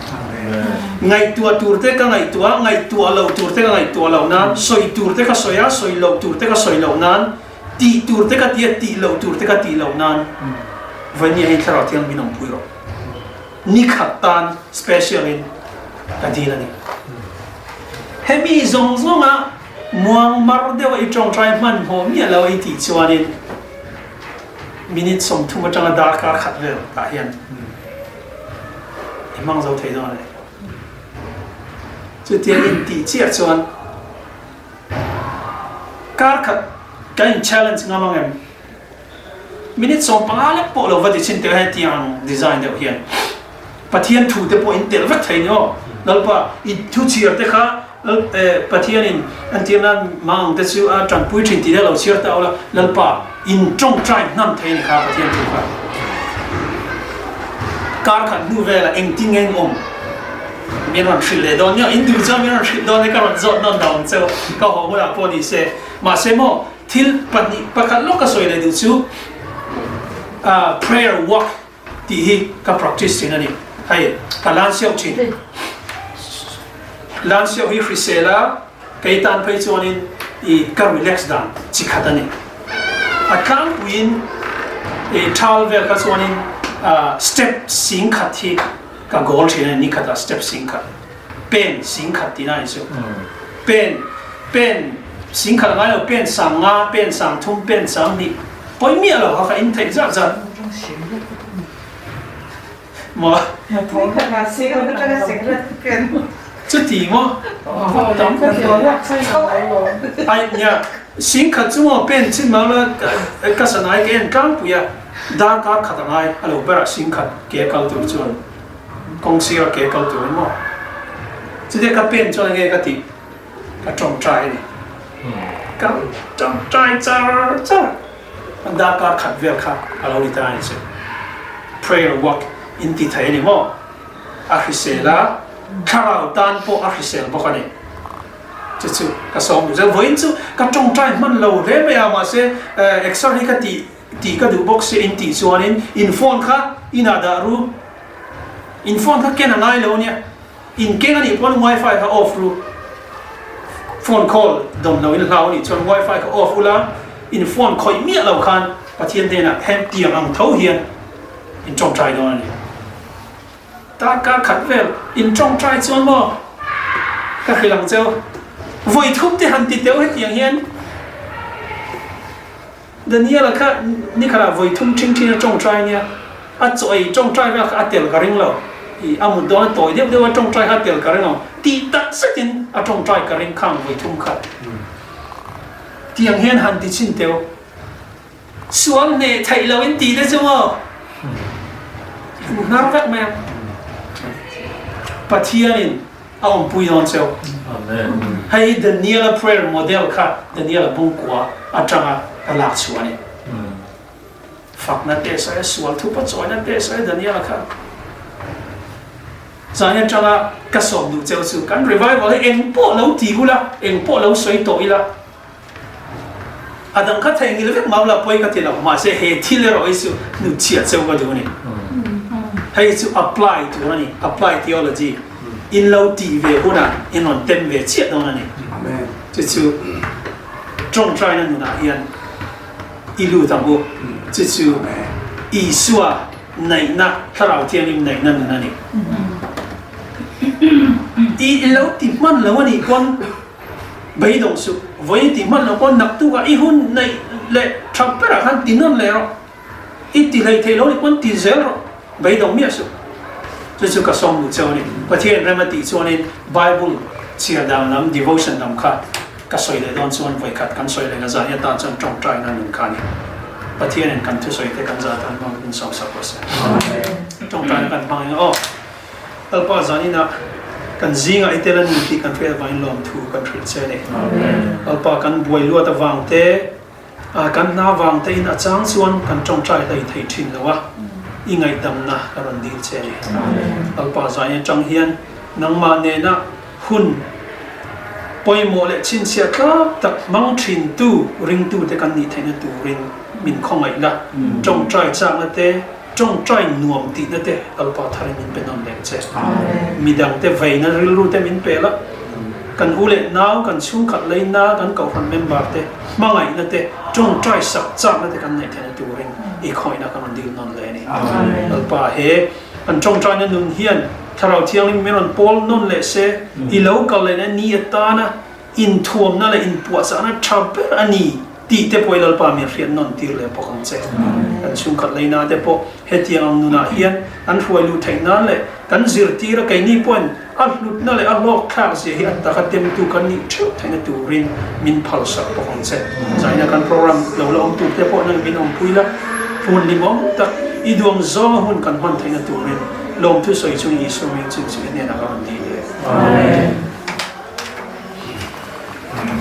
Ngaihtuah tur te ka ngaihtuah a, ngaihtuah loh tur te ka ngaihtuah loh nan, sawi tur te ka sawi a, sawi loh tur te ka sawi loh nan, Tih tur te ka ti a, tih loh tur te ka tih loh nan Vawini hian Thlarau Thiang min awmpui rawh. Ni khat tan special in ka dil a ni. Hemi zawng zawnga muang mar deuha i tawngtai hmanhmawh miah lo i tih chuanin minute 30 atanga darkar khat vel tah hian i hmang zo thei dawn a ni. Chutiang intih chiah chuan Kar khat kan in challenge ngam ang em? Minute 15 lek pawh lo va ti chhin tel hetiang design deuh hian Pathian thu te pawh in telh vek thei ni aw. Lalpa i thu chhiar te kha Pathian in entir nan mang te chu a tanpui thin tih te lo chhiar ta ula Lalpa in tawngtai hnam thei ni kha Pathian thu kha. Kar khat hnu velah engtin nge in awm? Min rawn hrilh leh dawn nia, in duh chuan min rawn hrilh dawn e, ka rawn zawt nawn lo ang che u, ka haw hunah pawh ni se. Mahse maw, thil pahnih pakhat lawk ka sawi leh duh chu, prayer walk tih hi ka practice thin a ni. Hei, ka lan siauh thin. Lan siauh hi hrisel a, kei tan phei chuanin i ka relax dan chi khat a ni. A tlangpuiin i thal vel kha chuanin step 10,000 hi Ka goal thin a ni khatah step 10,000 pen 10,000 tihna a ni chu. Pen pen 10,000 a ngai lo pen 5,000 pen 3,000 pen 2,000 pawi miah lo kha ka in theih zat zat. Maw? Chuti maw? Tam Ai nia 10,000 chu maw pen chin mau la ka sanai ka en tlangpui a. Darkar khat a ngai a lo berah 10,000 ke kal tur chuan kawng sira ke kal tur in maw? Chutia ka pen chuan enge ka tih? Ka tawngtai a ni. Ka tawngtai char char. An darkar khat vel kha a lo ni ta a ni chu. Prayer walk in ti thei a ni maw? A hrisel a, thlarau tan pawh a hrisel bawk a ni. Chu chu ka sawm duh zeuh. Vawiin chu ka tawngtai hman lo hle mai a, mahse exer hi ka tih tih ka duh bawk sia in tih chuanin in phone kha inah dah ru. In phone kha ken a ngai lo ania. In keng a nih pawn wifi kha off ru. Phone call dawn lo in hlau a nih chuan wifi kha off ula, in phone khawih miah lo khan Pathian hnenah hem tiang ang tho hian in tawngtai dawn a ni. Darkar khat vel in tawngtai chuan maw ka hrilh ang cheu. Vawi thum te han ti teuh hetiang hian Daniel-a kha nikhatah vawi thum ṭhing ṭhin a ṭawngṭai nia, a chaw ei ṭawngṭai vel kha a tel ka ring lo, ih a mut dawn a tawi deuh deuh a ṭawngṭai kha a tel ka ring lo, tih tak zetin a ṭawngṭai ka ring khang vawi thum kha. Tiang hian han ti chhin teu, sual hneh theih lo in ti te chu maw in hnar vek mai ang. Pathianin A awmpui dawn cheu. Hei hi Daniela prayer model kha Daniela bungkua atanga ka lak chhuah a ni. Fakna teh sawi a, sual thupa chawina teh sawi a Daniela kha. Zan atanga ka sawm duh cheu chu kan revival hi eng pawh lo ti ula, eng pawh lo sawi tawh ila, a dang kha theihnghilh vek mau la pawi ka ti lo, mahse he thil erawh hi chu hnutchhiah cheu ka duh a ni. Hei hi chu apply tur a ni, apply theology. In lo tih ve hunah in rawn tem ve chiah dawn a ni. Chu chu tawngtaina nunah hian i lut ang u. Chu chu Isua naihna, Thlarau Thianghlim naihna nun a ni. I lo ti hman lo a nih pawn Beidawng suh, vawiin ti hman lo pawh naktukah i hun neih leh tha berah khan ti nawn leh rawh. I ti hlei thei lo nih pawn ti zel rawh, beidawng miah suh. Chu chu ka sawm duh cheu a ni. Pathian rem a tih chuanin Bible chhiar dan lam, devotion lam kha ka sawi leh dawn chuan vawikhat kan sawi leh la zan atan chuan tawngtaina nun kha a ni. Pathianin kan thusawi te kan zah tan hmang in sawm sak rawh se. Tawngtaina kan hmang eng aw. Lalpa zaninah kan zingah i tel a ni tih kan hriat avangin lawmthu kan hrilh che a ni. Lalpa kan buai luat avang te, kan hna vang tein a chang chuan kan tawngtai hlei thei thin lo a, i ngaihdamna ka rawn dil che a ni. Lalpa zain atang hian nangmah nena hun pawimawh leh chhinchhiah tlak tak hmang thintu ringtute kan nih theihna turin min khawngaih la, tawngtai chakna te, Tawngtai nuam tihna te Lalpa tharin min pe nawn leh che. Midangte veina rilru te min pe la, kan u leh nau, kan chhungkhat leina, kan kohhran member te hmangaihna te, tawngtai sak chakna te kan neih theihna turin i khawihna kan rawn dil nawn leh a ni. Lalpa he kan tawngtaina nun hian Thlarau Thianghlim min rawn pawl nawn leh se, i lo kal lehna ni atana inthuamna leh inpuahchahna tha ber a ni tih te pawh i Lalpa min hriat nawn tir leh bawk ang che. Kan chhungkhat leina te pawh hetiang ang nunah hian an hruai luh theih nan leh kan zirtir a keini pawhin a hlutna leh a hlawkthlak zia hi a taka temtu kan nih theuh theihna turin min phalsak bawk ang che. Zaina kan program lo la awm tur te pawh nang min awmpui la, hun limawm tak i duang zawnga hun kan hman theihna turin lawmthu sawi chung Isua min chhunchhuih hnenah ka rawn dil e. Amen.